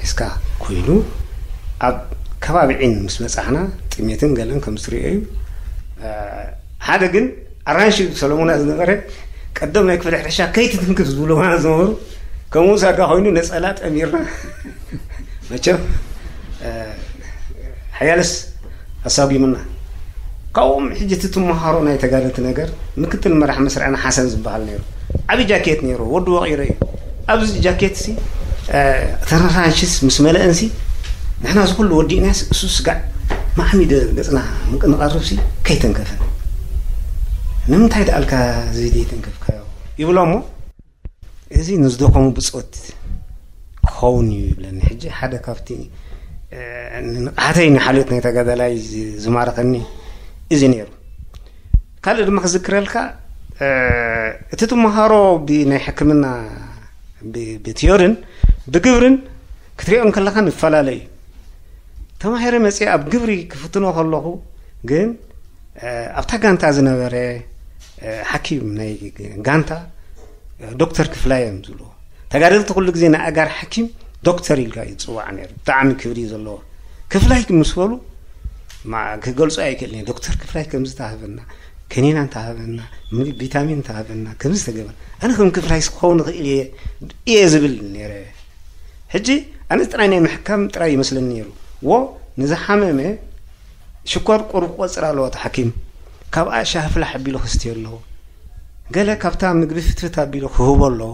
ሒዝካ ኮይኑ ኣብ ከባቢ ዒን ምስ በጻሕና ጥሜትን ገለን ከም ዝትርእዮ እዩ። ሓደ ግን ኣራንሺ ሰሎሙና ዝነበረ ቀደም ናይ ክፍሊ ሕርሻ ከይትትንክፍ ዝብሉ ማለት ዝነበሩ ከምኡ ሳጋ ኮይኑ ነጸላ ጠሚርና መቸም ሓያልስ ኣሳጒምና። ካብኦም ሕጂ እቲ ትመሃሮ ናይ ተጋደልቲ ነገር ምክትል መራሕ መስርዕና ሓሰን ዝበሃል ነይሩ። ዓብዪ ጃኬት ነይሩ፣ ወዲ ወቒሮ እዩ። ኣብዚ ጃኬት ሲ ተረራንሽስ ምስ መለአን ሲ ንሕና እዚ ኩሉ ወዲእናስ እሱ ስጋዕ ማዕሚደ ገፅና ንቐርብ ሲ ከይተንከፈን ንምንታይ ደኣልካ እዚ ዘይተንከፍካዮ ይብሎ እሞ እዚ ንዝደኸሙ ብፆት ክኸውን እዩ ይብለኒ። ሕጂ ሓደ ካብቲ ንንቕሓተይ ንሓልዮት ናይ ተጋዳላይ ዝማረኸኒ እዚ ነይሩ። ካልእ ድማ ክዝክረልካ እቲ ትመሃሮ ብናይ ሕክምና ብቲዮርን ብግብርን ክትሪኦ እንከለኻ ንፈላለ እዩ። ተማሂረ መፅእ ኣብ ግብሪ ክፍትኖ ከለኹ ግን ኣብታ ጋንታ ዝነበረ ሓኪም ናይ ጋንታ ዶክተር ክፍላይ እዮም ዝብልዎ። ተጋደልቲ ኩሉ ግዜ ንኣጋር ሓኪም ዶክተር ኢልካ እዩ ዝፅዋዕ ነይሩ። ብጣዕሚ ክብሪ እዩ ዘለዎ። ክፍላይ ምስ በሉ ክገልፁ ኣይክእልን። ዶክተር ክፍላይ ከምዚ ተሃበና፣ ከኒና እንተሃበና፣ ቪታሚን እንተሃበና፣ ከምዚ ተገበረ። ኣነ ከም ክፍላይ ክኸውን ይኽእል እየ እየ ዝብል ነይረ። ሕጂ ኣነ ጥራይ ናይ ምሕካም ጥራይ ይመስለኒ ነይሩ። ዎ ንዝሓመመ ሽኮር ቁሩብ ቆፅር ኣለዎ እቲ ሓኪም። ካብኣ ሻሂ ፍላሕ ኣቢሉ ክስትዮ ኣለዎ። ገለ ካብታ ምግቢ ፍትፍት ኣቢሉ ክህቦ ኣለዎ።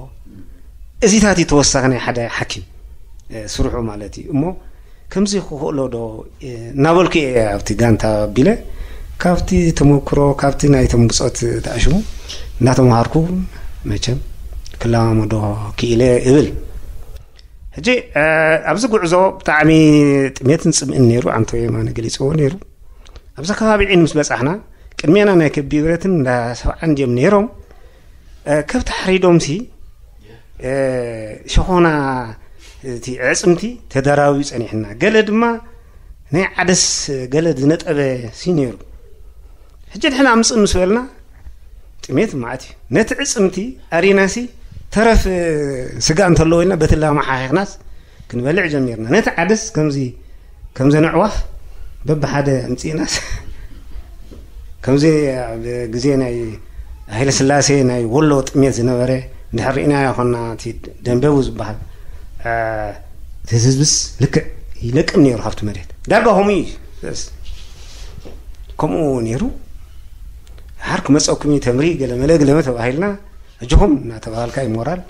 እዚታት እዩ ተወሳኺ ናይ ሓደ ሓኪም ስርሑ ማለት እዩ። እሞ ከምዚ ክኽእሎ ዶ እናበልኩ እየ ኣብቲ ጋንታ ኣቢለ ካብቲ ተመክሮ ካብቲ ናይቶም ብፆት ተኣሽሙ እናተምሃርኩ መቸም ክለማመዶ ክኢለ እብል። ሕጂ ኣብዚ ጉዕዞ ብጣዕሚ ጥሜትን ፅምእን ነይሩ። ኣንቶ የማነ ገሊፅዎ ነይሩ። ኣብዚ ከባቢ ዒን ምስ በፃሕና ቅድሜና ናይ ከቢ ብረትን እንዳ ሰብዓን ድዮም ነይሮም። ከብቲ ሓሪዶምሲ ሸኾና እቲ ዕፅምቲ ተደራብዩ ፀኒሕና። ገለ ድማ ናይ ዓደስ ገለ ዝነጠበ ሲ ነይሩ። ሕጂ ንሕና ኣምፅእ ምስ በልና ጥሜት ማዕት እዩ። ነቲ ዕፅምቲ ኣሪናሲ ተረፍ ስጋ እንተለዎ ኢልና በቲ ላማ ሓኺኽናስ ክንበልዕ ጀሚርና። ነቲ ዓደስ ከምዚ ከም ዘንዕዋፍ በብሓደ ኣምፂእናስ ከምዚ ኣብ ግዜ ናይ ሃይለ ስላሴ ናይ ወሎ ጥሜት ዝነበረ እንድሕር ርኢናዮ ኮና እቲ ደንበቡ ዝበሃል እቲ ህዝብስ ልክዕ ይለቅም ነይሩ ካብቲ መሬት ዳርጋ ከምኡ እዩ። ከምኡ ነይሩ። ሓር ክመፀኩም እዩ ተምሪ ገለመለ ገለመ ተባሂልና እጅኹም እናተባሃልካ እዩ ሞራል።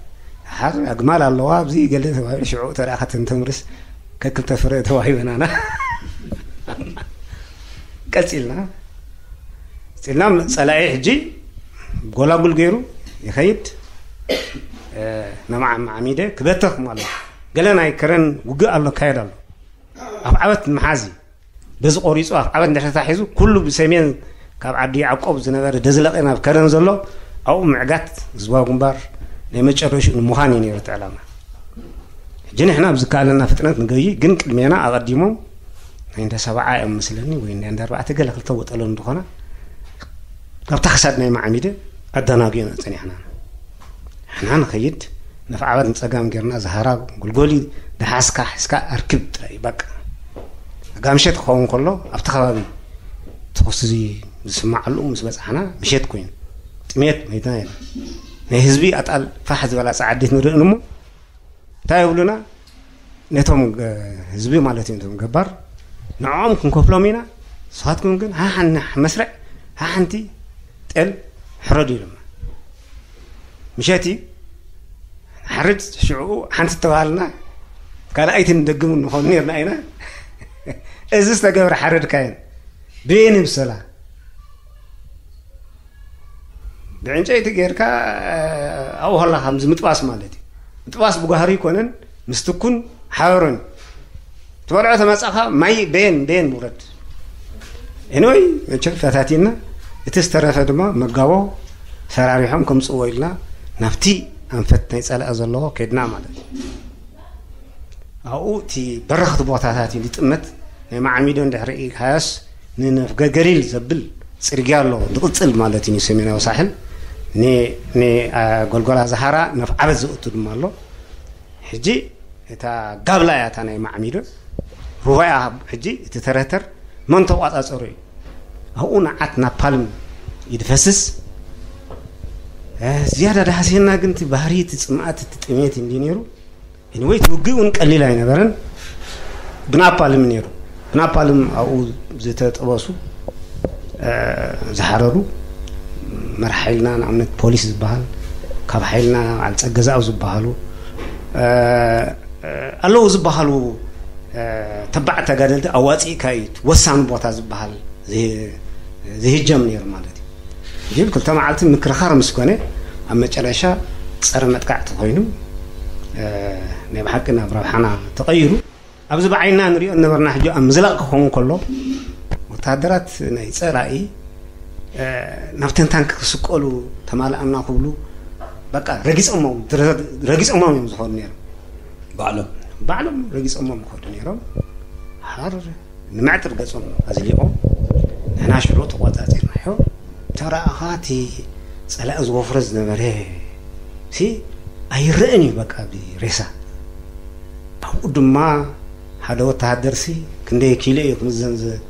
ሓር ኣግማል ኣለዋ ኣብዚ ገለ ተባሂሉ ሽዑ ተረኣኸትን ተምርስ ከክልተ ፍረ ተዋሂበናና ቀፂልና ቀፂልና። ፀላኢ ሕጂ ጎላጉል ገይሩ ይኸይድ። ነማዓ ማዓሚደ ክበተኽ ማለት ገለ ናይ ከረን ውግእ ኣሎ ካየድ ኣሎ። ኣብ ዓበት መሓዚ በዚ ቆሪፁ ኣብ ዓበት እንድሕር ተታሒዙ ኩሉ ብሰሜን ካብ ዓዲ ያዕቆብ ዝነበረ ደዝለቐ ናብ ከረን ዘሎ ኣብኡ ምዕጋት ህዝባዊ ግንባር ናይ መጨረሽኡ ንምዃን እዩ ነይሩ እቲ ዕላማ። ሕጂ ንሕና ብዝከኣለና ፍጥነት ንገይ ግን ቅድሜና ኣቐዲሞም ናይ እንዳ ሰብዓ እዮም መስለኒ ወይ ናይ እንዳ ኣርባዕተ ገለ ክልተ ወጠሎም ዝኾና ካብታ ክሳድ ናይ ማዓሚደ ኣዳናግዮና ጸኒሕና። ንሕና ንኸይድ ነፍዓበት ንጸጋም ጌርና ዝሃራ ጎልጎሊ ደሓስካ ሕስካ ኣርክብ ጥራይ በቃ። ኣጋ ምሸት ክኸውን ከሎ ኣብቲ ከባቢ ተኹሲ ዝስማዓሉ ምስ በጻሕና ምሸት ኮይኑ ጥሜት መይትና ኢና። ናይ ህዝቢ ኣጣል ፋሕ ዝበላ ጸዓዲት ንርኢ እሞ እንታይ ይብሉና? ነቶም ህዝቢ ማለት እዩ ነቶም ገባር ንዕኦም ክንከፍሎም ኢና። ንስኻትኩም ግን ሃሓን መስርዕ ሃሓንቲ ጤል ሕረዱ ኢሎምና። ምሸት እዩ ሓርድ ሽዑ ሓንቲ ተባሃልና ካልኣይቲ ንደግም ንኾኑ ነርና ኢና። እዚ ዝተገብረ ሓረድካየን ብየን ይምሰላ ብዕንጨይቲ ጌርካ ኣብኡ ከላ ከምዚ ምጥባስ ማለት እዩ። ምጥባስ ብጓህሪ ይኮነን ምስ ትኩን ሓበሮን ትበልዖ ተመጻኻ ማይ በየን በየን ውረድ። ኤንወይ መቸም ፈታቲና እቲ ዝተረፈ ድማ መጋቦ ሰራሪሖም ከምፅዎ ኢልና ናብቲ ኣንፈት ናይ ፀላኢ ዘለዎ ከድና ማለት እዩ። ኣብኡ እቲ በረኽቲ ቦታታት እዩ ዝጥመት። ናይ ማዓሚዶ እንድሕር ኢልካዮስ ንነፍገ ገሊል ዘብል ፅርግያ ኣሎ ዝቕፅል ማለት እዩ ንሰሜናዊ ሳሕል ንጎልጎላ ዝሃራ ነፍ ዓበት ዝእቱ ድማ ኣሎ። ሕጂ እታ ጋብላ እያ እታ ናይ ማዓሚዶ ሩባያ። ሕጂ እቲ ተረተር መን ተቋፃፀሩ እዩ ኣብኡ ንዓት ናፓልም ይድፈስስ። ዝያዳ ዳሃስየና ግን እቲ ባህሪ እቲ ፅምኣት እቲ ጥሜት እንዲ ነይሩ። Anyway እቲ ውግእ እውን ቀሊል ኣይነበረን። ብናፓልም ነይሩ። ብናፓልም ኣብኡ ዝተጠበሱ ዝሓረሩ መራሕ ሓይልና ንኣብነት ፖሊስ ዝበሃል ካብ ሓይልና ዓልፀ ገዛኡ ዝበሃሉ ኣለዉ ዝበሃሉ ተባዕ ተጋደልቲ ኣዋፂእካ እዩ ወሳኒ ቦታ ዝበሃል ዝህጀም ነይሩ ማለት እዩ። ግን ክልተ መዓልቲ ምክርኻር ምስ ኮነ ኣብ መጨረሻ ፀረ መጥቃዕቲ ኮይኑ ናይ ብሓቂ ናብ ረብሓና ተቐይሩ። ኣብዚ ብዓይና ንሪኦ ነበርና ሕጂ ኣብ ምዝላቕ ክኸውን ከሎ ወታደራት ናይ ፀላኢ ናብ ተንታንክ ክስቀሉ ተማልኣና ክብሉ በቃ ረጊፆሞም ረጊፆሞም እዮም ዝኾኑ ነይሮም። ባዕሎም ባዕሎም ረጊፆሞም ክኸዱ ነይሮም። ሓር ንመዕጥር ገጾም ኣዝሊቖም ንሕና ሽዑ ተቆጻጺርናዮ። ተረኣኻ እቲ ጸላኢ ዝወፍሮ ዝነበረ ሲ ኣይረእን እዩ በቃ ብሬሳ። ኣብኡ ድማ ሓደ ወተሃደር ሲ ክንደይ ኪሎ እዩ ክምዘን ዝ-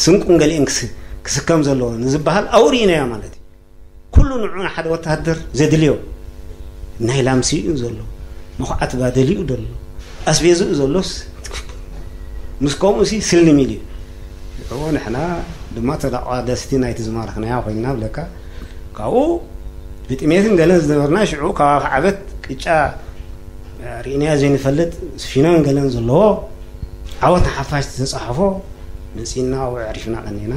ስንቁን ገሊእን ክስ- ክስከም ዘለዎ ንዝበሃል ኣብኡ ርኢናዮ ማለት እዩ። ኩሉ ንዑ ሓደ ወተሃደር ዘድልዮ ናይ ላምሲ እዩ ዘሎ፣ መኹዓት ባደሊኡ ዘሎ፣ ኣስቤዝኡ ዘሎስ ምስ ከምኡ ሲ ስልም ኢሉ እዩ። እዎ ንሕና ድማ ተቋደስቲ ናይቲ ዝማረኽናያ ኮይንና ብለካ ካብኡ ብጥሜትን ገለን ዝነበርና ሽዑ ካብ ዓበት ቅጫ ርኢናዮ ዘይንፈልጥ ፊኖን ገለን ዘለዎ ዓወት ንሓፋሽ ዝተፃሓፎ መፂና ኣብኡ ኣዕሪፍና ቀኒና።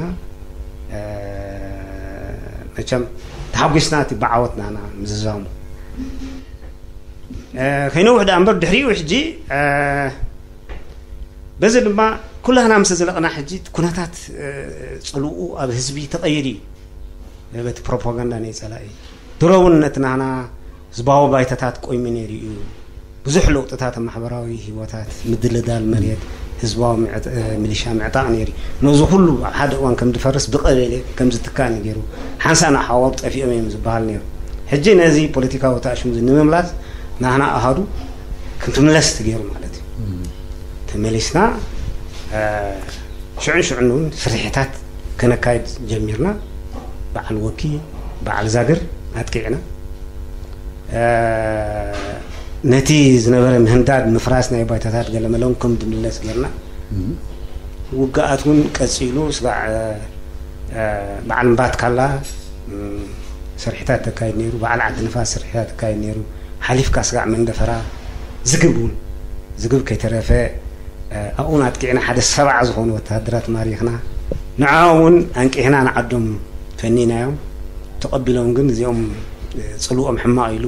መቸም ተሓጒስና እቲ ብዓወትና ኢና ምዝዛሙ። ከይነውሕ ደኣ እምበር ድሕሪኡ ሕጂ በዚ ድማ ኩላህና ምስ ዘለቕና ሕጂ ኩነታት ፅልኡ ኣብ ህዝቢ ተቐይሩ እዩ። በቲ ፕሮፓጋንዳ ናይ ፀላኢ ድሮ እውን ነቲ ናህና ህዝባዊ ባይታታት ቆይሙ ነይሩ እዩ። ብዙሕ ለውጥታት ኣብ ማሕበራዊ ህይወታት ምድልዳል መሬት ህዝባዊ ምዕጥ- እ፣ ሚሊሻ ምዕጣቕ ነይሩ። ነዚ ኩሉ ኣብ ሓደ እዋን ከም ዝፈርስ ብቐበሌ ከም ዝትካእ ነጊሩ። ሓንሳእ ንሓዋሩ ጠፊኦም እዮም ዝበሃል ነይሩ። ሕጂ ነዚ ፖለቲካዊ ተኣሽሙ እዚ ንምምላስ ናህና ኣሃዱ ክንትምለስ ትገይሩ ማለት እዩ። ተመሊስና እ፣ ሽዑን ሽዑን እውን ስርሒታት ከነካይድ ጀሚርና። በዓል ወኪ፣ በዓል ዛግር ኣጥቂዕና። እ፣ ነቲ ዝነበረ ምህንዳድ ምፍራስ ናይ ባይታታት ገለመለውን ከም ድምለስ ጌርና። ውግኣት እውን ቀጺሉ። ስጋዕ እ፣ በዓል ምባት ካላ እ፣ ስርሒታት ተካይድ ነይሩ። በዓል ዓዲ ንፋስ ስርሒታት ተካይድ ነይሩ። ሓሊፍካ ስጋዕ መንደፈራ ዝግብ እውን ዝግብ ከይተረፈ እ፣ ኣብኡን ኣጥቂዕና ሓደ ሰብዓ ዝኾኑ ወተሃደራት ማሪኽና። ንዕኦም እውን ኣንቂሕና ንዓዶም ፈኒናዮም። ተቐቢሎም ግን እዚኦም እ፣ ጽልዎም ሕማቕ ኢሉ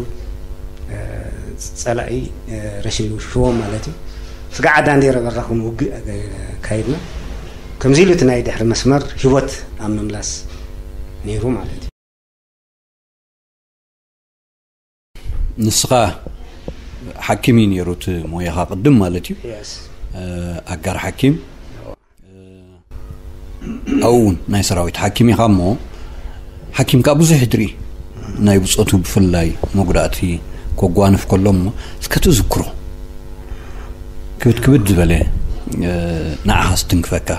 እ፣ ጸላኢ እ፣ ረሽንሽዎም ማለት እዩ። ስጋዕ ኣዳንዴረ በራኹን ውግእ እ፣ ካይድና። ከምዚ ኢሉ እቲ ናይ ድሕሪ መስመር ህይወት ኣብ ምምላስ ነይሩ ማለት እዩ። ንስኻ ሓኪም እዩ ነይሩ እቲ ሞያኻ ቅድም ማለት እዩ። የስ እ፣ ኣጋር ሓኪም ኣብኡ እውን ናይ ሰራዊት ሓኪም ኢኻ እሞ ሓኪም ከዓ ብዙሕ ይድሪ ናይ ብፆቱ ብፍላይ መጉዳእቲ ከጓንፍ ከሎ እሞ እስከ ትዝክሮ ክብድ ክብድ ዝበለ እ፣ ንዓኻ ዝትንክፈካ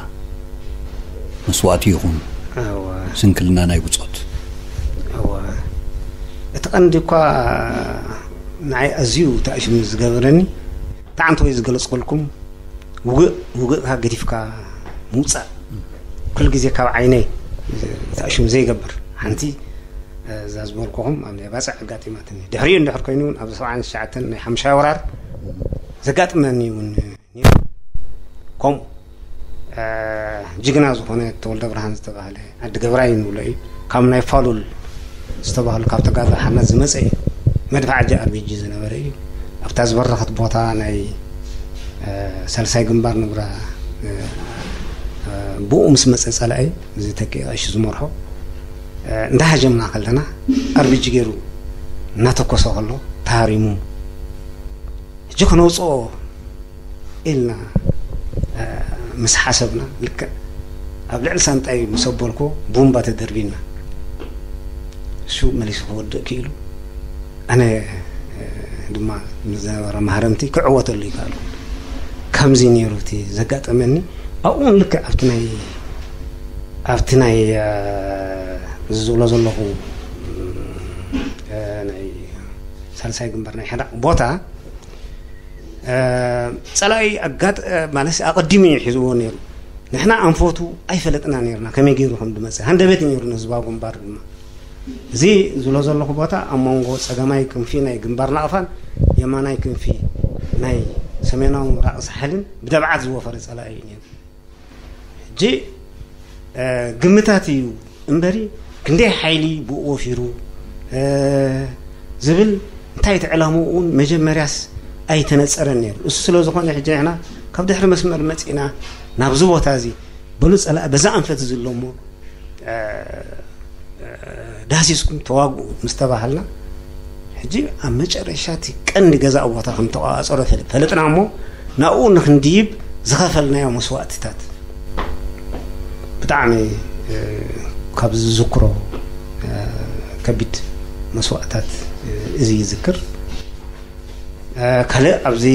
መስዋእቲ ይኹን እወ ስንክልና ናይ ብፆት እወ እቲ ቀንዲ እኳ ንዓይ ኣዝዩ ተኣሽሙ ዝገበረኒ ተዓንተ ወይ ዝገለፅኩልኩም ውግእ ውግእካ ገዲፍካ ምውፃእ ኩሉ ግዜ ካብ ዓይነይ ተኣሽሙ ዘይገብር ሓንቲ እዛ ዝበልኩኹም ኣብ ናይ ባፅዕ ኣጋጢማትኒ ድሕሪኡ እንድሕር ኮይኑ እውን ኣብ ሰብዓን ትሽዓተን ናይ ሓምሻይ ወራር ዘጋጥመኒ እውን ነይሩ። ከምኡ እ፣ ጅግና ዝኾነ ተወልደ ብርሃን ዝተባህለ ዓዲ ገብራይ ንብሎ እዩ። ካብ ናይ ፋሉል ዝተባህሉ ካብ ተጋዳላይ ሓርነት ዝመፀ እዩ። መድፍዕ ኣጂ ኣርቢጂ ዝነበረ እዩ። ኣብታ ዝበረኸት ቦታ ናይ እ፣ ሳልሳይ ግንባር ንብራ እ፣ እ፣ ብኡ ምስ መፀ ፀላኢ እዚ ተኪ ቀሺ ዝመርሖ እ፣ እንዳሃጀምና ከለና ኣርቢጂ ገይሩ እናተኮሰ ከሎ ተሃሪሙ ሕጂ ክነውፅኦ ኢልና እ፣ ምስ ሓሰብና ልክዕ ኣብ ልዕሊ ሳንጣይ ምስ ኣበልኮ ቡምባ ተደርቢና እሱ መሊሱ ክወድእ ክኢሉ ኣነ እ፣ ድማ ንዝነበረ ማህረምቲ ክዕወተሉ ይከኣልኩ። ከምዚ ነይሩ እቲ ዘጋጠመኒ ኣብኡን ልክዕ ኣብቲ ናይ ኣብቲ ናይ እ፣ እዚ ዝብሎ ዘለኹ እ፣ ናይ ሳልሳይ ግንባር ናይ ሕዳቕ ቦታ ጸላኢ ኣጋጥ ማለት ኣቐዲሙ እዩ ሒዝዎ ነይሩ። ንሕና ኣንፈቱ ኣይፈለጥና ነርና ከመይ ገይሩ ከም ዝመፀ ሃንደበት እዩ ነይሩ ንህዝባዊ ግንባር ድማ እዚ ዝብሎ ዘለኹ ቦታ ኣብ መንጎ ፀገማይ ክንፊ ናይ ግንባር ናቕፋን የማናይ ክንፊ ናይ ሰሜናዊ ምብራቕ ሳሕልን ብደብዓት ዝወፈረ ፀላኢ እዩ ነይሩ። ሕጂ ግምታት እዩ እምበሪ ክንደይ ሓይሊ ብኡ ወፊሩ ዝብል እንታይ እቲ ዕላምኡ እውን መጀመርያስ ኣይተነፀረን ነይሩ። እሱ ስለ ዝኾነ ሕጂ ንሕና ካብ ድሕሪ መስመር መፂእና ናብዚ ቦታ እዚ በሉ ፀላእ በዛ ኣንፈት እዚ ኣሎ እሞ ዳህሲስኩም ተዋግኡ ምስ ተባሃልና ሕጂ ኣብ መጨረሻ እቲ ቀንዲ ገዛእ ቦታ ከም ተቋፀሮ ፈለጥና እሞ ናብኡ ንክንድይብ ዝኸፈልናዮ መስዋእትታት ብጣዕሚ ካብ ዝዝክሮ ከቢድ መስዋእትታት እዚ ይዝክር። ካልእ ኣብዚ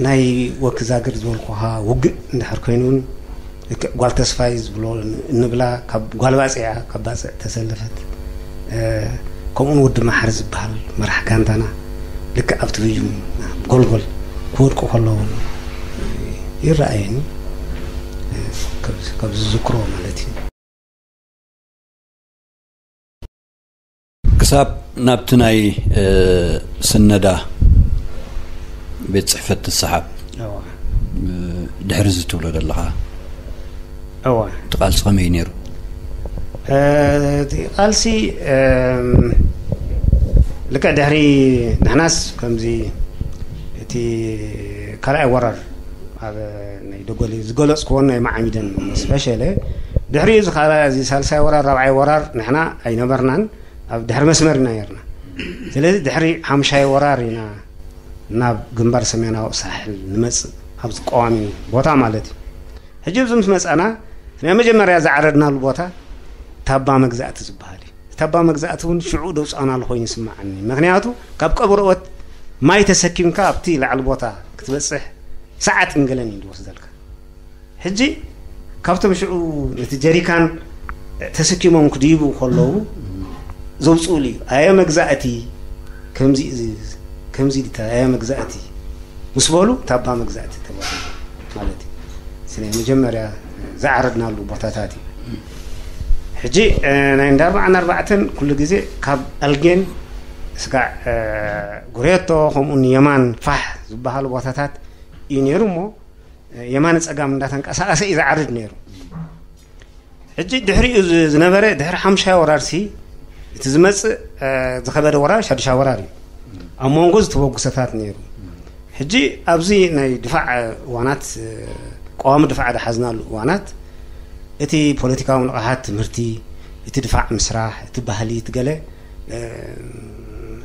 ናይ ወኪ ዛግር ዝበልኩኻ ውግእ እንድሕር ኮይኑ እውን ልክዕ ጓል ተስፋይ ዝብሎ እንብላ ካብ ጓል ባፅዕ እያ ካብ ባፅዕ ተሰለፈት። ከምኡውን ወዲ ማሕሪ ዝበሃል መራሕ ጋንታና ልክዕ ኣብቲ ብዩም ጎልጎል ክወድቁ ከለዉ ይረኣየኒ ካብ ዝዝክሮ ማለት እዩ። ክሳብ ናብቲ ናይ ስነዳ ቤት ፅሕፈት ትሰሓብ ድሕሪ እዚ ትብሎ ዘለኻ እዋ እቲ ቃልሲ ከመይ ነይሩ? እቲ ቃልሲ ልክዕ ድሕሪ ንሕናስ ከምዚ እቲ ካልኣይ ወራር ኣብ ናይ ደጎሊ ዝገለፅክዎን ናይ ማዓሚደን ስፔሻሊ ድሕሪኡ እዚ ካልኣይ እዚ ሳልሳይ ወራር ራብዓይ ወራር ንሕና ኣይነበርናን ኣብ ድሕሪ መስመር ኢና ነርና። ስለዚ ድሕሪ ሓምሻይ ወራር ኢና ናብ ግንባር ሰሜናዊ ሳሕል ንመፅእ። ኣብዚ ቀዋሚ ቦታ ማለት እዩ። ሕጂ ኣብዚ ምስ መጻና ናይ መጀመርያ ዝዓረድናሉ ቦታ ታባ መግዛእቲ ዝበሃል እዩ። ታባ መግዛእቲ እውን ሽዑ ደውፃናሉ ኮይኑ ይስምዓኒ። ምክንያቱ ካብ ቀብረኦት ማይ ተሰኪምካ ኣብቲ ላዕሊ ቦታ ክትበፅሕ ሰዓት እንገለን እዩ ዝወስደልካ። ሕጂ ካብቶም ሽዑ ነቲ ጀሪካን ተሰኪሞም ክድይቡ ከለዉ ዘውፅኡሉ እዩ። ኣየ መግዛእቲ፣ ከምዚ ከምዚ ድታ ኣየ መግዛእቲ ምስ በሉ ታባ መግዛእቲ ተባሂሉ ማለት እዩ። ስለ መጀመርያ ዝዓረድናሉ ቦታታት እዩ። ሕጂ ናይ እንዳ ኣርባዓን ኣርባዕተን ኩሉ ግዜ ካብ ኣልጌን ስጋዕ ጉሬቶ ከምኡ ንየማን ፋሕ ዝበሃሉ ቦታታት እዩ ነይሩ እሞ የማን ጸጋም እንዳተንቀሳቐሰ እዩ ዝዓርድ ነይሩ። ሕጂ ድሕሪኡ ዝነበረ ድሕሪ ሓምሻይ ወራርሲ እቲ ዝመጽእ ዝኸበደ ወራር ሻዱሻይ ወራር እዩ። ኣብ መንጎ ዝተበጉሰታት ነይሩ። ሕጂ ኣብዚ ናይ ድፋዕ እዋናት ቀዋሚ ድፋዕ ዝሓዝናሉ እዋናት እቲ ፖለቲካዊ ንቕሓት ትምህርቲ፣ እቲ ድፋዕ ምስራሕ፣ እቲ ባህሊ፣ እቲ ገለ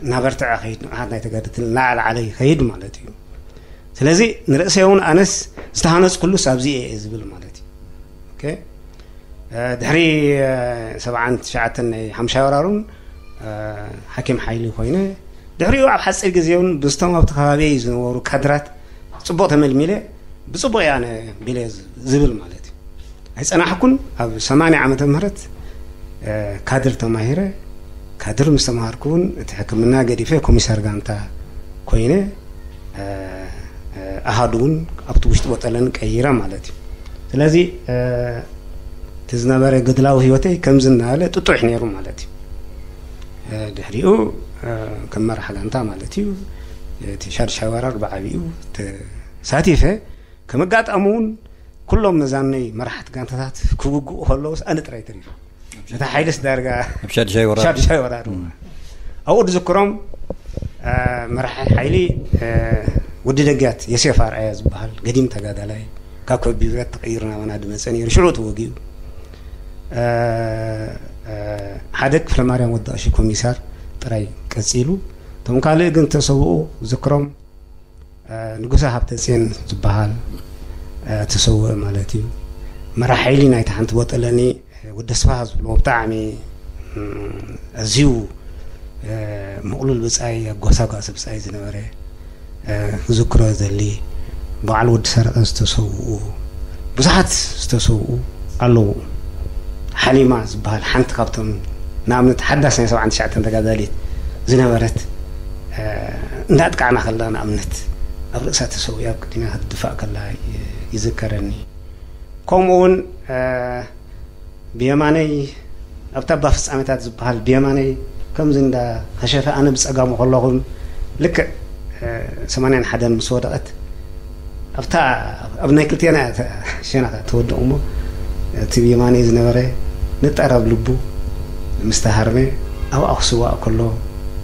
እናበርትዐ ከይድ፣ ንቕሓት ናይ ተጋደልቲ እናዓለዓለ ይኸይድ ማለት እዩ። ስለዚ ንርእሰይ እውን ኣነስ ዝተሃነፅኩሉስ ኣብዚ እየ ዝብል ማለት እዩ። ድሕሪ ሰብዓን ትሽዓተን ናይ ሓምሻይ ወራሩን ሓኪም ሓይሊ ኮይነ ድሕሪኡ ኣብ ሓፂር ግዜ እውን ብዝቶም ኣብቲ ከባቢ ዝነበሩ ካድራት ፅቡቕ ተመልሚለ ብፅቡቕ እየ ኣነ ቢለ ዝብል ማለት እዩ። ኣይፀናሕኩን። ኣብ ሰማንያ ዓመተ ምህረት ካድር ተማሂረ። ካድር ምስ ተማሃርኩ እውን እቲ ሕክምና ገዲፈ ኮሚሳር ጋንታ ኮይነ ኣሃዱ እውን ኣብቲ ውሽጢ ቦጠለን ቀይረ ማለት እዩ። ስለዚ እቲ ዝነበረ ገድላዊ ህይወተይ ከምዚ እናበለ ጥጡሕ ነይሩ ማለት እዩ። ድሕሪኡ ከም መራሕ ጋንታ ማለት እዩ እቲ ሻድሻይ ወራር ብዓብኡ ተሳቲፈ። ከም ኣጋጣሚ እውን ኩሎም መዛነይ መራሕቲ ጋንታታት ክውግኡ ከለውስ ኣነ ጥራይ ተሪፈ። ነታ ሓይልስ ዳርጋ ኣብ ሻድሻይ ወራር ሻድሻይ ወራር ኣብኡ ዝዝክሮም መራሒ ሓይሊ ወዲ ደግያት የሴፍ ኣርኣያ ዝበሃል ገዲም ተጋዳላይ ካብ ከቢድ ብረት ተቐይሩ ናባና ዝመፀ ነይሩ። ሽዑ ተወጊኡ ሓደ ክፍለ ማርያም ወዲ ቀሺ ኮሚሳር ጥራይ ቀፂሉ። እቶም ካልእ ግን ተሰውኡ ዝክሮም ንጉሰ ሃብተፅዮን ዝበሃል ተሰውእ ማለት እዩ። መራሕ ሓይሊ ናይቲ ሓንቲ ቦጠለኒ ወዲ ኣስፋሃ ዝብልዎ ብጣዕሚ ኣዝዩ ምቕሉል ብፃይ ኣጓሳጓሲ ብፃይ ዝነበረ ክዝክሮ ዘሊ በዓል ወዲ ሰረቐ ዝተሰውኡ ብዙሓት ዝተሰውኡ ኣለዉ። ሓሊማ ዝበሃል ሓንቲ ካብቶም ንኣብነት ሓዳስ ናይ ሰብዓን ትሽዓተን ተጋዳሊት ዝነበረት እንዳጥቃዕና ከላ ንኣብነት ኣብ ርእሳ ተሰዊኣ ኣብ ቅድሚያ ክትድፋእ ከላ ይዝከረኒ። ከምኡ እውን ብየማነይ ኣብታ ኣባ ፍጻሜታት ዝበሃል ብየማነይ ከምዚ እንዳ ከሸፈ ኣነ ብጸጋሙ ከለኹም ልክዕ ሰማንያን ሓደን ምስ ወደቐት ኣብታ ኣብ ናይ ክልቴና ሸና ተወድቑ እሞ እቲ ብየማነይ ዝነበረ ንጠረብ ልቡ ምስ ተሃርመ ኣብኣ ክስዋእ ከሎ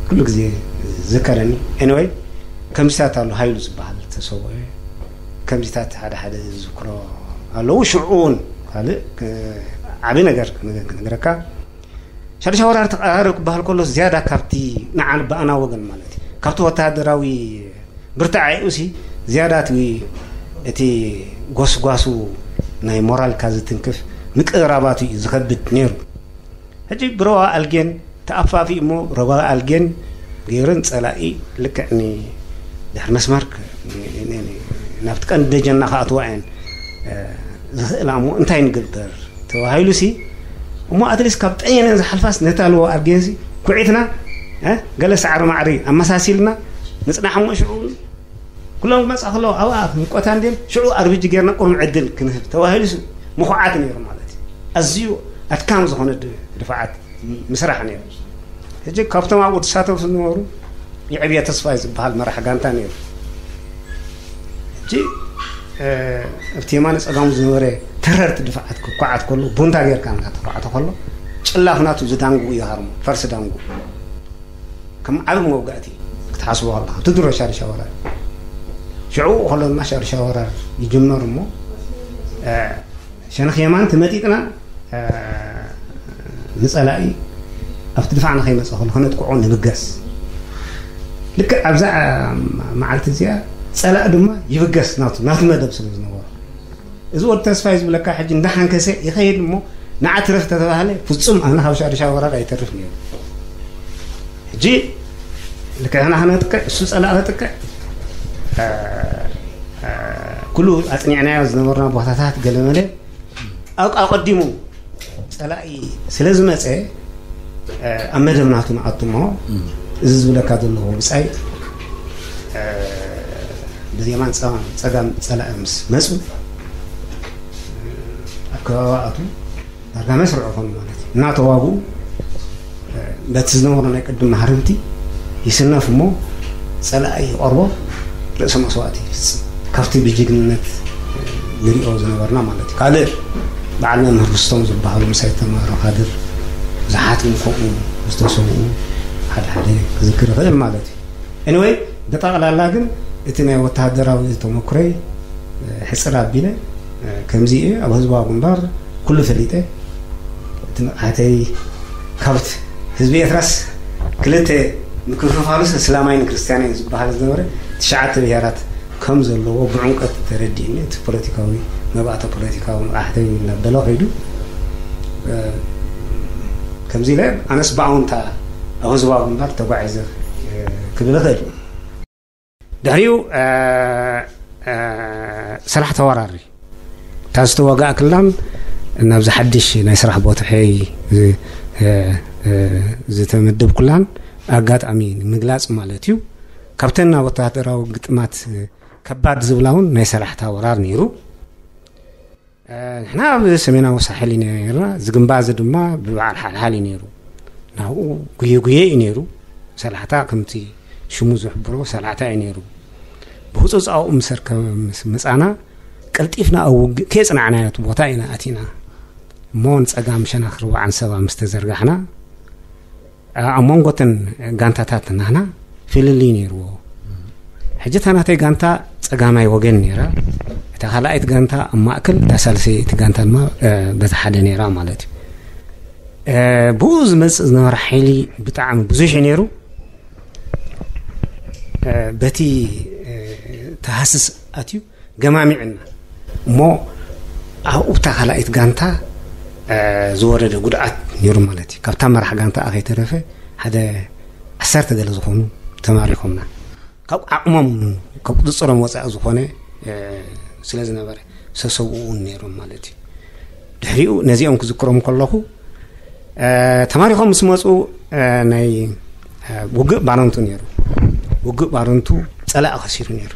ኩሉ ግዜ ዝከረኒ። ኤኒወይ ከምዚታት ኣሎ ሃይሉ ዝበሃል ተሰውአ። ከምዚታት ሓደ ሓደ ዝዝክሮ ኣለዉ። ሽዑ እውን ካልእ ዓብዪ ነገር ክነግረካ ሻድሻ ወራር ተቐራረብ ክበሃል ከሎ ዝያዳ ካብቲ ንዓ ብኣና ወገን ማለት እዩ ካብቲ ወተሃደራዊ ብርታዐ ዩሲ ዝያዳ እቲ እቲ ጎስጓሱ ናይ ሞራልካ ዝትንክፍ ምቅራባቱ እዩ ዝኸብድ ነይሩ። ሕጂ ብረዋ ኣልጌን ተኣፋፊ እሞ ረባ ኣልጌን ገይረን ጸላኢ ልክዕ ድሕሪ መስመር ናብቲ ቀንዲ ደጀና ከኣትዋ እየን ዝኽእላ እሞ እንታይ ንግበር ተባሂሉ ሲ እሞ ኣትሊስ ካብ ጠየነን ዝሓልፋስ ነታ ለዎ ኣልጌን ሲ ኩዒትና ገለ ሳዕሪ ማዕሪ ኣመሳሲልና ንጽናሕ እሞ ሽዑ ኩሎም ክመጻ ከለዉ ኣብኣ ክንቆታ እንድን ሽዑ ኣርቢጂ ጌርና ቁሩብ ዕድል ክንህብ ተባሂሉ ምኹዓት ነይሩ ማለት እዩ። ኣዝዩ ኣድካም ዝኾነ ድፋዓት ምስራሕ ነይሩ። ሕጂ ካብቶም ኣብኡ ዝሳተፉ ዝነበሩ የዕብየ ተስፋይ ዝበሃል መራሕ ጋንታ ነይሩ። ሕጂ ኣብቲ የማነ ጸጋሙ ዝነበረ ተረርቲ ድፋዓት ክኳዓት ከሎ ቡንታ ጌርካ እናተኳዕተ ከሎ ጭላፍ ናቱ ዝዳንጉ እዩ ሃርሞ ፈርሲ ዳንጉ ከም ዓቢ መውጋእቲ ክትሓስቦ ከለካ እቲ ድሮ ሻርሻ ወራር ሽዑ ከሎ ድማ ሻርሻ ወራር ይጅመር እሞ ሸነኽ የማን ተመጢጥና ንጸላኢ ኣብቲ ድፋዕ ንኸይመጽእ ከሎ ከነጥቅዖ ንብገስ። ልክዕ ኣብዛ መዓልቲ እዚኣ ጸላእ ድማ ይብገስ ናቱ ናቱ መደብ ስለ ዝነበሮ፣ እዚ ወዲ ተስፋይ ዝብለካ ሕጂ እንዳሓንከሰ ይኸይድ እሞ ንዓ ትረፍ ተተባህለ፣ ፍጹም ኣነ ካብ ሻድሻ ወራር ኣይተርፍ ነይሩ። ሕጂ ልክዕና ክነጥቅዕ እሱ ጸላእ ከጥቅዕ ኩሉ ኣጽኒዕናዮ ዝነበርና ቦታታት ገለመለ ኣቀዲሙ ጸላኢ ስለ ዝመጸ ኣብ መደብ ናቱ ንኣቱ እሞ፣ እዚ ዝብለካ ዘለኹ ብጻይ ብየማን ጸጋም ጸላኢ ምስ መጹ ኣብ ከባቢ ኣቱ ዳርጋ መስርዑ ኾኑ ማለት እዩ። እናተዋጉ በቲ ዝነበሮ ናይ ቅድም ማህረምቲ ይስነፍ እሞ ጸላኢ ይቐርቦ ርእሰ መስዋእቲ ይፍጽም። ካብቲ ብጅግንነት ንሪኦ ዝነበርና ማለት እዩ። ካልእ በዓል መምህር ርስቶም ዝበሃሉ ምሳይ ተማሃሮ ካድር ብዙሓት እውን ከምኡ ዝተሰውኡ ሓደ ሓደ ክዝክር ይኽእል ማለት እዩ። Anyway፣ ብጠቕላላ ግን እቲ ናይ ወተሃደራዊ ተመኩረይ ሕጽር ኣቢለ ከምዚ እዩ ኣብ ህዝባዊ ግንባር ኩሉ ፈሊጠ እቲ ንቕሓተይ ካብት ህዝቢ ኤርትራስ ክልተ ምክፍፋሉስ እስላማይን ክርስትያናይን ዝበሃል ዝነበረ ትሽዓተ ብሄራት ከም ዘለዎ ብዕምቀት ተረዲእኒ። እቲ ፖለቲካዊ መባእታ ፖለቲካዊ ንቕሓተይ እናበለ ከይዱ ከምዚ ኢለ ኣነስ ብኣውንታ ኣብ ህዝባዊ ግንባር ተጓዒዘ ክብል እኽእል። ድሕሪኡ ሰራሕ ተወራሪ እታ ዝተዋጋእክላን ናብዚ ሓድሽ ናይ ስራሕ ቦትሐይ ዝተመደብኩላን ኣጋጣሚ ንምግላፅ ማለት እዩ። ካብተን ናብ ወተሃደራዊ ግጥማት ከባድ ዝብላ እውን ናይ ሰላሕታ ወራር ነይሩ። ንሕና ኣብ ሰሜናዊ ሳሕል ኢና ነርና። እዚ ግንባር እዚ ድማ ብበዓል ሓልሓል እዩ ነይሩ። ናብኡ ጉየ ጉየ እዩ ነይሩ። ሰላሕታ ከምቲ ሽሙ ዝሕብሮ ሰላሕታ እዩ ነይሩ። ብህፁፅ ኣብኡ ምስ ኣርከበ ምስ መፃና ቀልጢፍና ኣብ ውግእ ከየፅናዕናዮ እቲ ቦታ ኢና ኣቲና እሞ ንፀጋም ሸነኽ ርባዕ ዓንሰባ ምስ ተዘርጋሕና ኣብ መንጎ እተን ጋንታታት ናህና ፍልልይ ነይርዎ። ሕጂ እታ ናተይ ጋንታ ጸጋማይ ወገን ነይራ፣ እታ ካልኣይቲ ጋንታ ኣብ ማእከል፣ እታ ሳልሰይቲ ጋንታ ድማ በቲ ሓደ ነይራ ማለት እዩ። ብኡ ዝመጽእ ዝነበረ ሓይሊ ብጣዕሚ ብዙሕ እዩ ነይሩ። በቲ ተሃስስ ኣትዩ ገማሚዕና እሞ ኣብኡ እታ ካልኣይቲ ጋንታ ዝወረደ ጉድኣት ነይሩ ማለት እዩ። ካብታ መራሕ ጋንታ ከይተረፈ ሓደ ዓሰርተ ገለ ዝኾኑ ተማሪኾምና። ካብ ዓቕሞም ካብ ቁፅፅሮም ወፃኢ ዝኾነ ስለ ዝነበረ ሰሰብኡ እውን ነይሮም ማለት እዩ። ድሕሪኡ ነዚኦም ክዝክሮም ከለኹ ተማሪኾም ምስ መፁ ናይ ውግእ ባረንቱ ነይሩ። ውግእ ባረንቱ ፀላኢ ከሲሩ ነይሩ።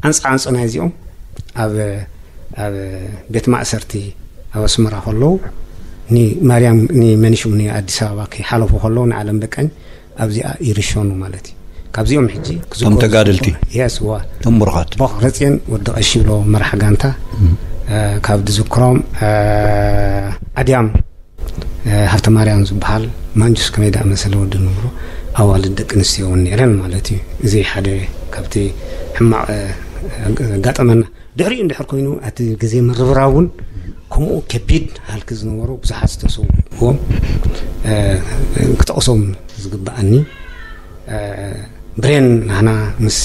ኣንፃ ኣንፁ ናይ እዚኦም ኣብ ኣብ ቤት ማእሰርቲ ኣብ ኣስመራ ከለዉ ንማርያም ንመንሽም ንኣዲስ ኣበባ ከይሓለፉ ከለዉ ንዓለም በቀኝ ኣብዚኣ ይርሸኑ ማለት እዩ። ካብዚኦም ሕጂ እቶም ተጋደልቲ የስ ዋ እቶም ብሩኻት ቦኽረፅዮን ወዲ ቀሺሎ መራሕ ጋንታ ካብ ዝዝክሮም ኣድያም ሃብተ ማርያም ዝበሃል ማንጁስ ከመይ ደኣ መሰለ ወዲ ንብሮ ኣዋልድ ደቂ ኣንስትዮ እውን ነይረን ማለት እዩ። እዚ ሓደ ካብቲ ሕማቕ ኣጋጠመና። ድሕሪኡ እንድሕር ኮይኑ እቲ ግዜ ምርብራብ እውን ከምኡ ከቢድ ሃልኪ ዝነበሮ ብዙሓት ዝተሰውዎም ክጠቕሶም ዝግበኣኒ ብሬን ናህና ምስ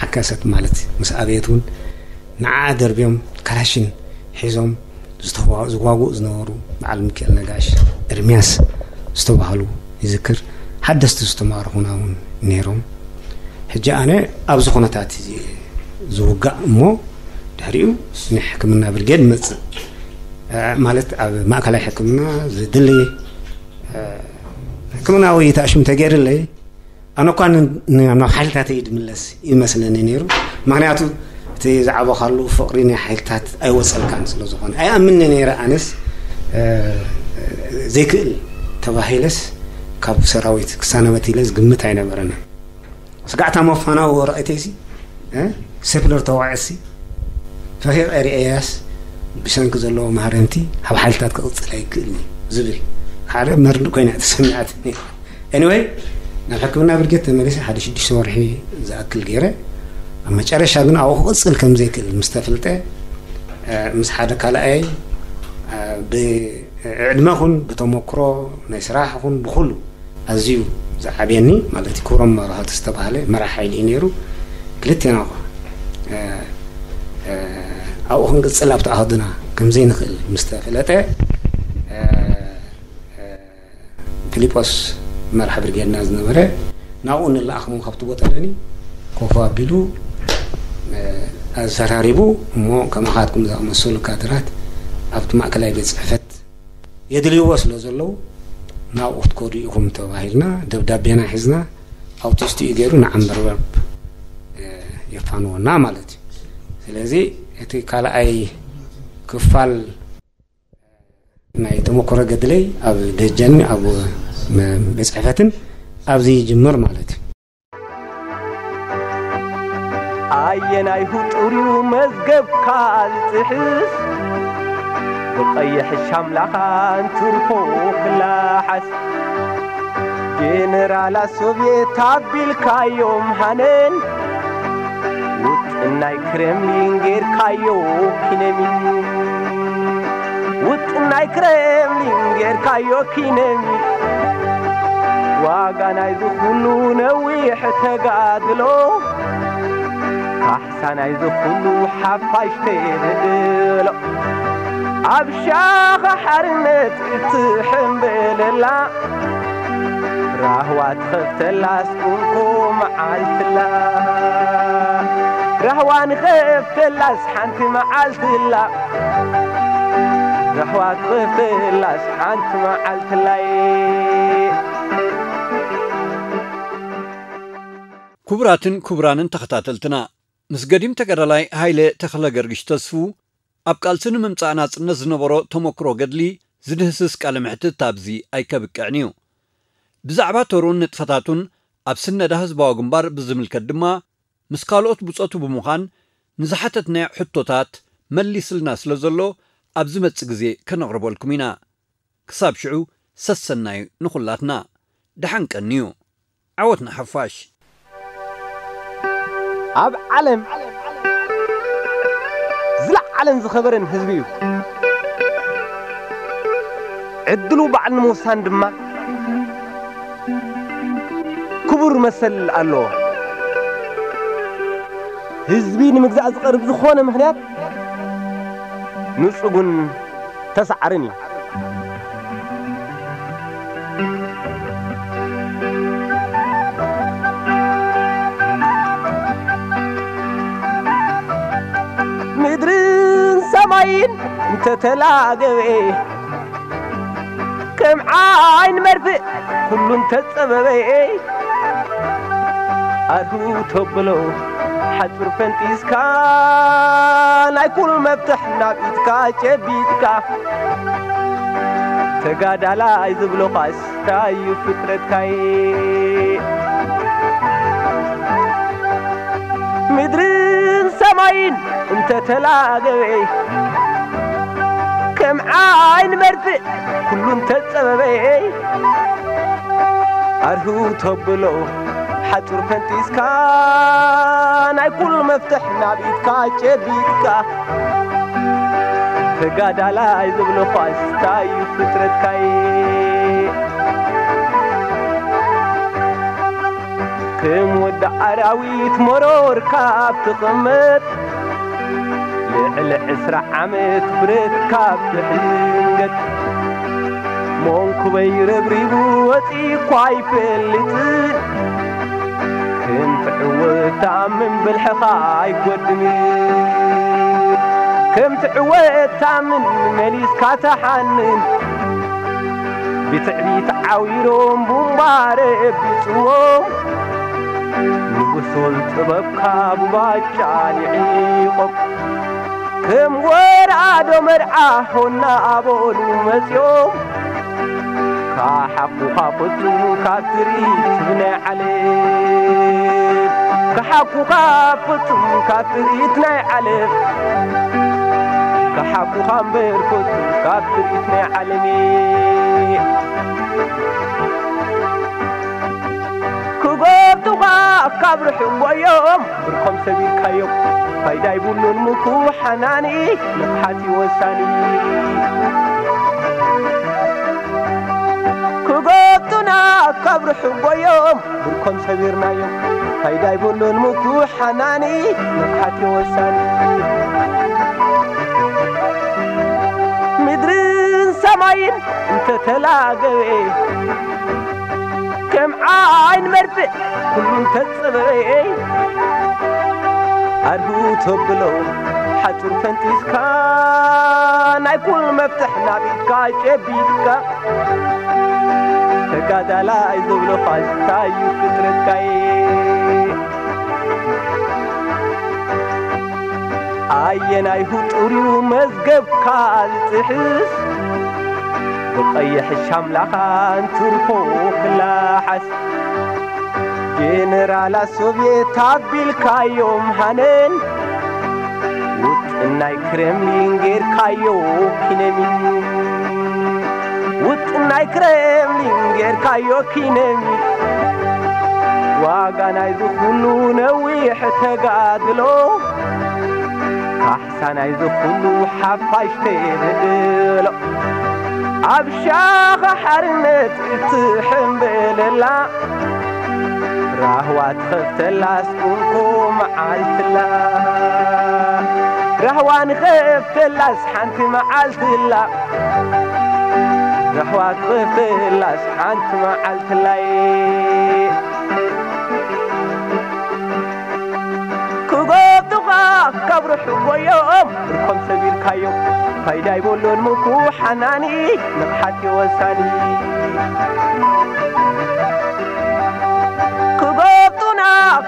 ዓከሰት ማለት ምስ ኣበየት እውን ንዓ ደርብዮም ካላሽን ሒዞም ዝዋጉኡ ዝነበሩ በዓል ሚካኤል ነጋሽ፣ ኤርሚያስ ዝተባህሉ ይዝክር። ሓደስቲ ዝተማረኹና እውን ነይሮም። ሕጂ ኣነ ኣብዚ ኩነታት እዚ ዝውጋእ እሞ ድሕሪኡ ንሕክምና ብርጌድ መፅእ ማለት ኣብ ማእከላይ ሕክምና ዝድሊ ሕክምናዊ ተኣሽም ተገይርለይ ኣነ እኳ ናብ ሓይልታተይ ድምለስ ይመስለኒ ነይሩ። ምክንያቱ እቲ ዝዓበኻሉ ፍቕሪ ናይ ሓይልታት ኣይወፀልካን ስለ ዝኾነ ኣይኣምንኒ ነይረ። ኣነስ ዘይክእል ተባሂለስ ካብ ሰራዊት ክሳነበት ኢለ ዝግምት ኣይነበረንን። ስጋዕታ መፋናዊ ወረቐተይሲ ሰፕለር ተዋዕሲ ፈኺቕ ኤርኤያስ ብሰንኪ ዘለዎ ማህረምቲ ኣብ ሓይልታት ክቕፅል ኣይክእልን እዩ ዝብል ሓደ መርድእ ኮይና ተሰሚዓትኒ። Anyway ናብ ሕክምና ብርጌድ ተመሊሰ ሓደ ሽዱሽተ ወርሒ ዝኣክል ገይረ ኣብ መጨረሻ ግን ኣብኡ ክቕፅል ከም ዘይክእል ምስ ተፍልጠ ምስ ሓደ ካልኣይ ብዕድመ ኹን ብተመክሮ ናይ ስራሕ ኹን ብኩሉ ኣዝዩ ዝዓብየኒ ማለት ክብሮም መብራህቱ ዝተባህለ መራሕ ሓይሊ እዩ ነይሩ። ክልቴና እኮ፣ እ፣ እ፣ ኣብኡ ክንቅጽል ኣብቲ ኣሃዱና ከም ዘይንኽእል ምስ ተፈለጠ፣ እ፣ እ፣ ፊሊጶስ መራሕ ብርጌድና ዝነበረ ናብኡ ንለኣኽ እሞ ካብቲ ቦጠለኒ ኮፍ ኣቢሉ፣ እ፣ ኣዘራሪቡ እሞ ከማኻትኩም ዝኣመሰሉ ካድራት ኣብቲ ማእከላይ ቤት ጽሕፈት የድልይዎ ስለ ዘለዉ ናብኡ ክትከዱ ኢኹም ተባሂልና ደብዳቤና ሒዝና ኣውቲስቲ እዩ ገይሩ ንዓንበርበብ፣ እ፣ የፋንወና ማለት እዩ። ስለዚ እቲ ካልኣይ ክፋል ናይ ተመክሮ ገድለይ ኣብ ደጀን ኣብ መ-፣ ቤት ጽሕፈትን ኣብዚ ይጅምር ማለት እዩ። ኣየናይ ህጡር እዩ መዝገብካ ዝጥሕስ? ብቐይሕ ሻምላኻ እንትርፎ ክላሓስ። ጀነራላት ሶቭየት ኣቢልካዮም ሃነን፣ ውጥን ናይ ክሬምሊን ጌርካዮ ኪነሚን። ውጥን ናይ ክሬምሊን ጌርካዮ ኪነሚን። ዋጋ ናይዚ ኩሉ ነዊሕ ተጋድሎ፣ ካሕሳ ናይዚ ኩሉ ሓፋሽ ተበድሎ። ኣብ ሻኻ ሓርነት እትሕምበለላ፣ ራህዋ ትኸፍተላስ እንኮ መዓልትላ። ራህዋ ንኸፍተላስ ሓንቲ መዓልትላ። ራህዋ ትኸፍተላስ ሓንቲ መዓልትላይ። ክቡራትን ክቡራንን ተኸታተልትና፣ ምስ ገዲም ተጋዳላይ ሃይለ ተኽለ ገርግሽ ተስፉ ኣብ ቃልሲ ንምምጻእ ናጽነት ዝነበሮ ተመክሮ ገድሊ ዝድህስስ ቃለ መሕትት ኣብዚ ኣይከብቅዕን እዩ። ብዛዕባ ተሩን ንጥፈታቱን ኣብ ስነዳ ህዝባዊ ግንባር ብዝምልከት ድማ ምስ ካልኦት ብጾቱ ብምዃን ንዝሓተትናዮ ሕቶታት መሊስልና ስለ ዘሎ ኣብ ዝመጽእ ግዜ ከነቕርበልኩም ኢና። ክሳብ ሽዑ ሰሰናዩ ንኹላትና። ደሓን ቀንዩ። ዓወት ንሓፋሽ። ኣብ ዓለም ዝለዓለን ዝኸበረን ህዝቢ እዩ። ዕድሉ ባዕሉ ንምውሳን ድማ ክቡር መሰል ኣለዎ። ህዝቢ ንምግዛእ ዝቐርብ ዝኾነ ምኽንያት ንጹጉን ተሳዓርን እዩ። ምድርን ሰማይን እንተተላገበ፣ ከም ዓይን መርፍእ ኩሉ እንተጸበበ፣ ኣርሁ ተብሎ ሓጹር ፈንጢስካ፣ ናይ ኩሉ መፍትሕ ናብ ኢድካ ጨቢጥካ፣ ተጋዳላይ ዝብሎኻስ ታዩ ፍጥረትካይ። ምድርን ሰማይን እንተተላገበ፣ ከም ዓይን መርፍእ ኩሉ እንተጸበበ፣ ኣርሁ ተብሎ ሓጹር ፈንጢስካ፣ ናይ ኩሉ መፍትሕ ናብ ኢድካ ጨቢጥካ፣ ተጋዳላይ ዝብሎ ኳስ ታዩ ፍጥረትካይ። ከም ወዲ ኣራዊት መሮር ካብ ትቕመጥ፣ ልዕሊ ዕስራ ዓመት ብረት ካብ ትሕንገጥ፣ መንኩበይ ረብሪቡ ወጺእኳ ኣይፈልጥን። ከም ትዕወት ተኣምን ብልሕኻ ኣይጎድንን። ከም ትዕወት ተኣምን መሊስካ ተሓንን። ብትዕቢት ዓዊሮም ቡምባ ረቢጽዎም፣ ንጉሶን ጥበብካ ብባጫ ልዒቖም። ከም ወራዶ መርዓ ሆና ኣበሉ መጺኦም፣ ከሓኩኻ ፍጹም ካብ ትርኢት ናይ ዓለም። ከሓኩኻ ፍጹም ካብ ትርኢት ናይ ዓለም። ከሓኩኻ እምበር ፍጹም ካብ ትርኢት ናይ ዓለም። ክጎብጡኻ ካብ ርሑቕ ጎዮም፣ ብርኾም ሰቢርካዮም። ፋይዳ ይብሉን ምኩ ሓናኒ፣ ንቕሓት እዩ ወሳኒ። ክጎብጡና ኣብ ርሑቕ ጎዮም ብርኮም ሰቢርናዮም። ፋይዳ ኣይብሉን ምኩሕ ሓናኒ፣ ንቕሓት እዩ ወሳኒ። ምድርን ሰማይን እንተተላገበ፣ ከም ዓይን መርፍእ ኩሉ እንተጸበበ፣ ኣድህቡ ተብሎ ሓጹር ፈንጢስካ፣ ናይ ኩሉ መፍትሕ ናብ ኢድካ ጨቢጥካ፣ ተጋዳላይ ዝብሎ ፋሽስታ እዩ ፍጥረትካይ። ኣየናይ ህጡር እዩ መዝገብካ ዝጥሕስ፣ ብቐይሕ ሻምላኻ እንትርፎ ክላሓስ። ጀነራላት ሶቭየት ኣቢልካዮም ሃነን፣ ውጥን ናይ ክሬምሊን ጌርካዮ ኪነሚን። ውጥን ናይ ክሬምሊን ጌርካዮ ኪነሚን። ዋጋ ናይዚ ኩሉ ነዊሕ ተጋድሎ፣ ካሕሳ ናይዚ ኩሉ ሓፋሽ ተበድሎ። ኣብ ሻኻ ሓርነት እትሕምበለላ፣ ራህዋ ትኸፍተላስ እንኮ መዓልትላ። ራህዋ ንኸፍተላስ ሓንቲ መዓልትላ። ራህዋ ትኸፍተላስ ሓንቲ መዓልትላይ። ክጎብጡኻ ካብ ርሑቕ ጎዮም ብርኮም ሰቢርካዮም። ፋይዳ ኣይብሉን ምኩሕ ሓናኒ፣ ንቕሓት እዩ ወሳኒ። ክጎብጡና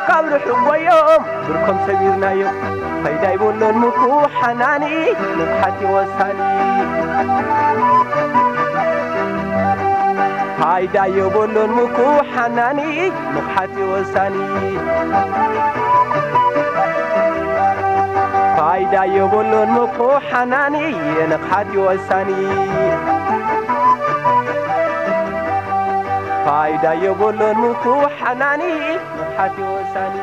ካብ ርሑቕ ጎዮም ብርኮም ሰቢርናዮም። ፋይዳ ኣይብሉን ምኩሕ ሓናኒ፣ ንቕሓት እዩ ወሳኒ። ፋይዳ የብሉን ምኩሕ ሓናኒ፣ ንቕሓት እዩ ወሳኒ። ፋይዳ የብሉን ምኩሕ ሓናኒ፣ ንቕሓት እዩ ወሳኒ። ፋይዳ የብሉን ምኩሕ ሓናኒ፣ ንቕሓት እዩ ወሳኒ።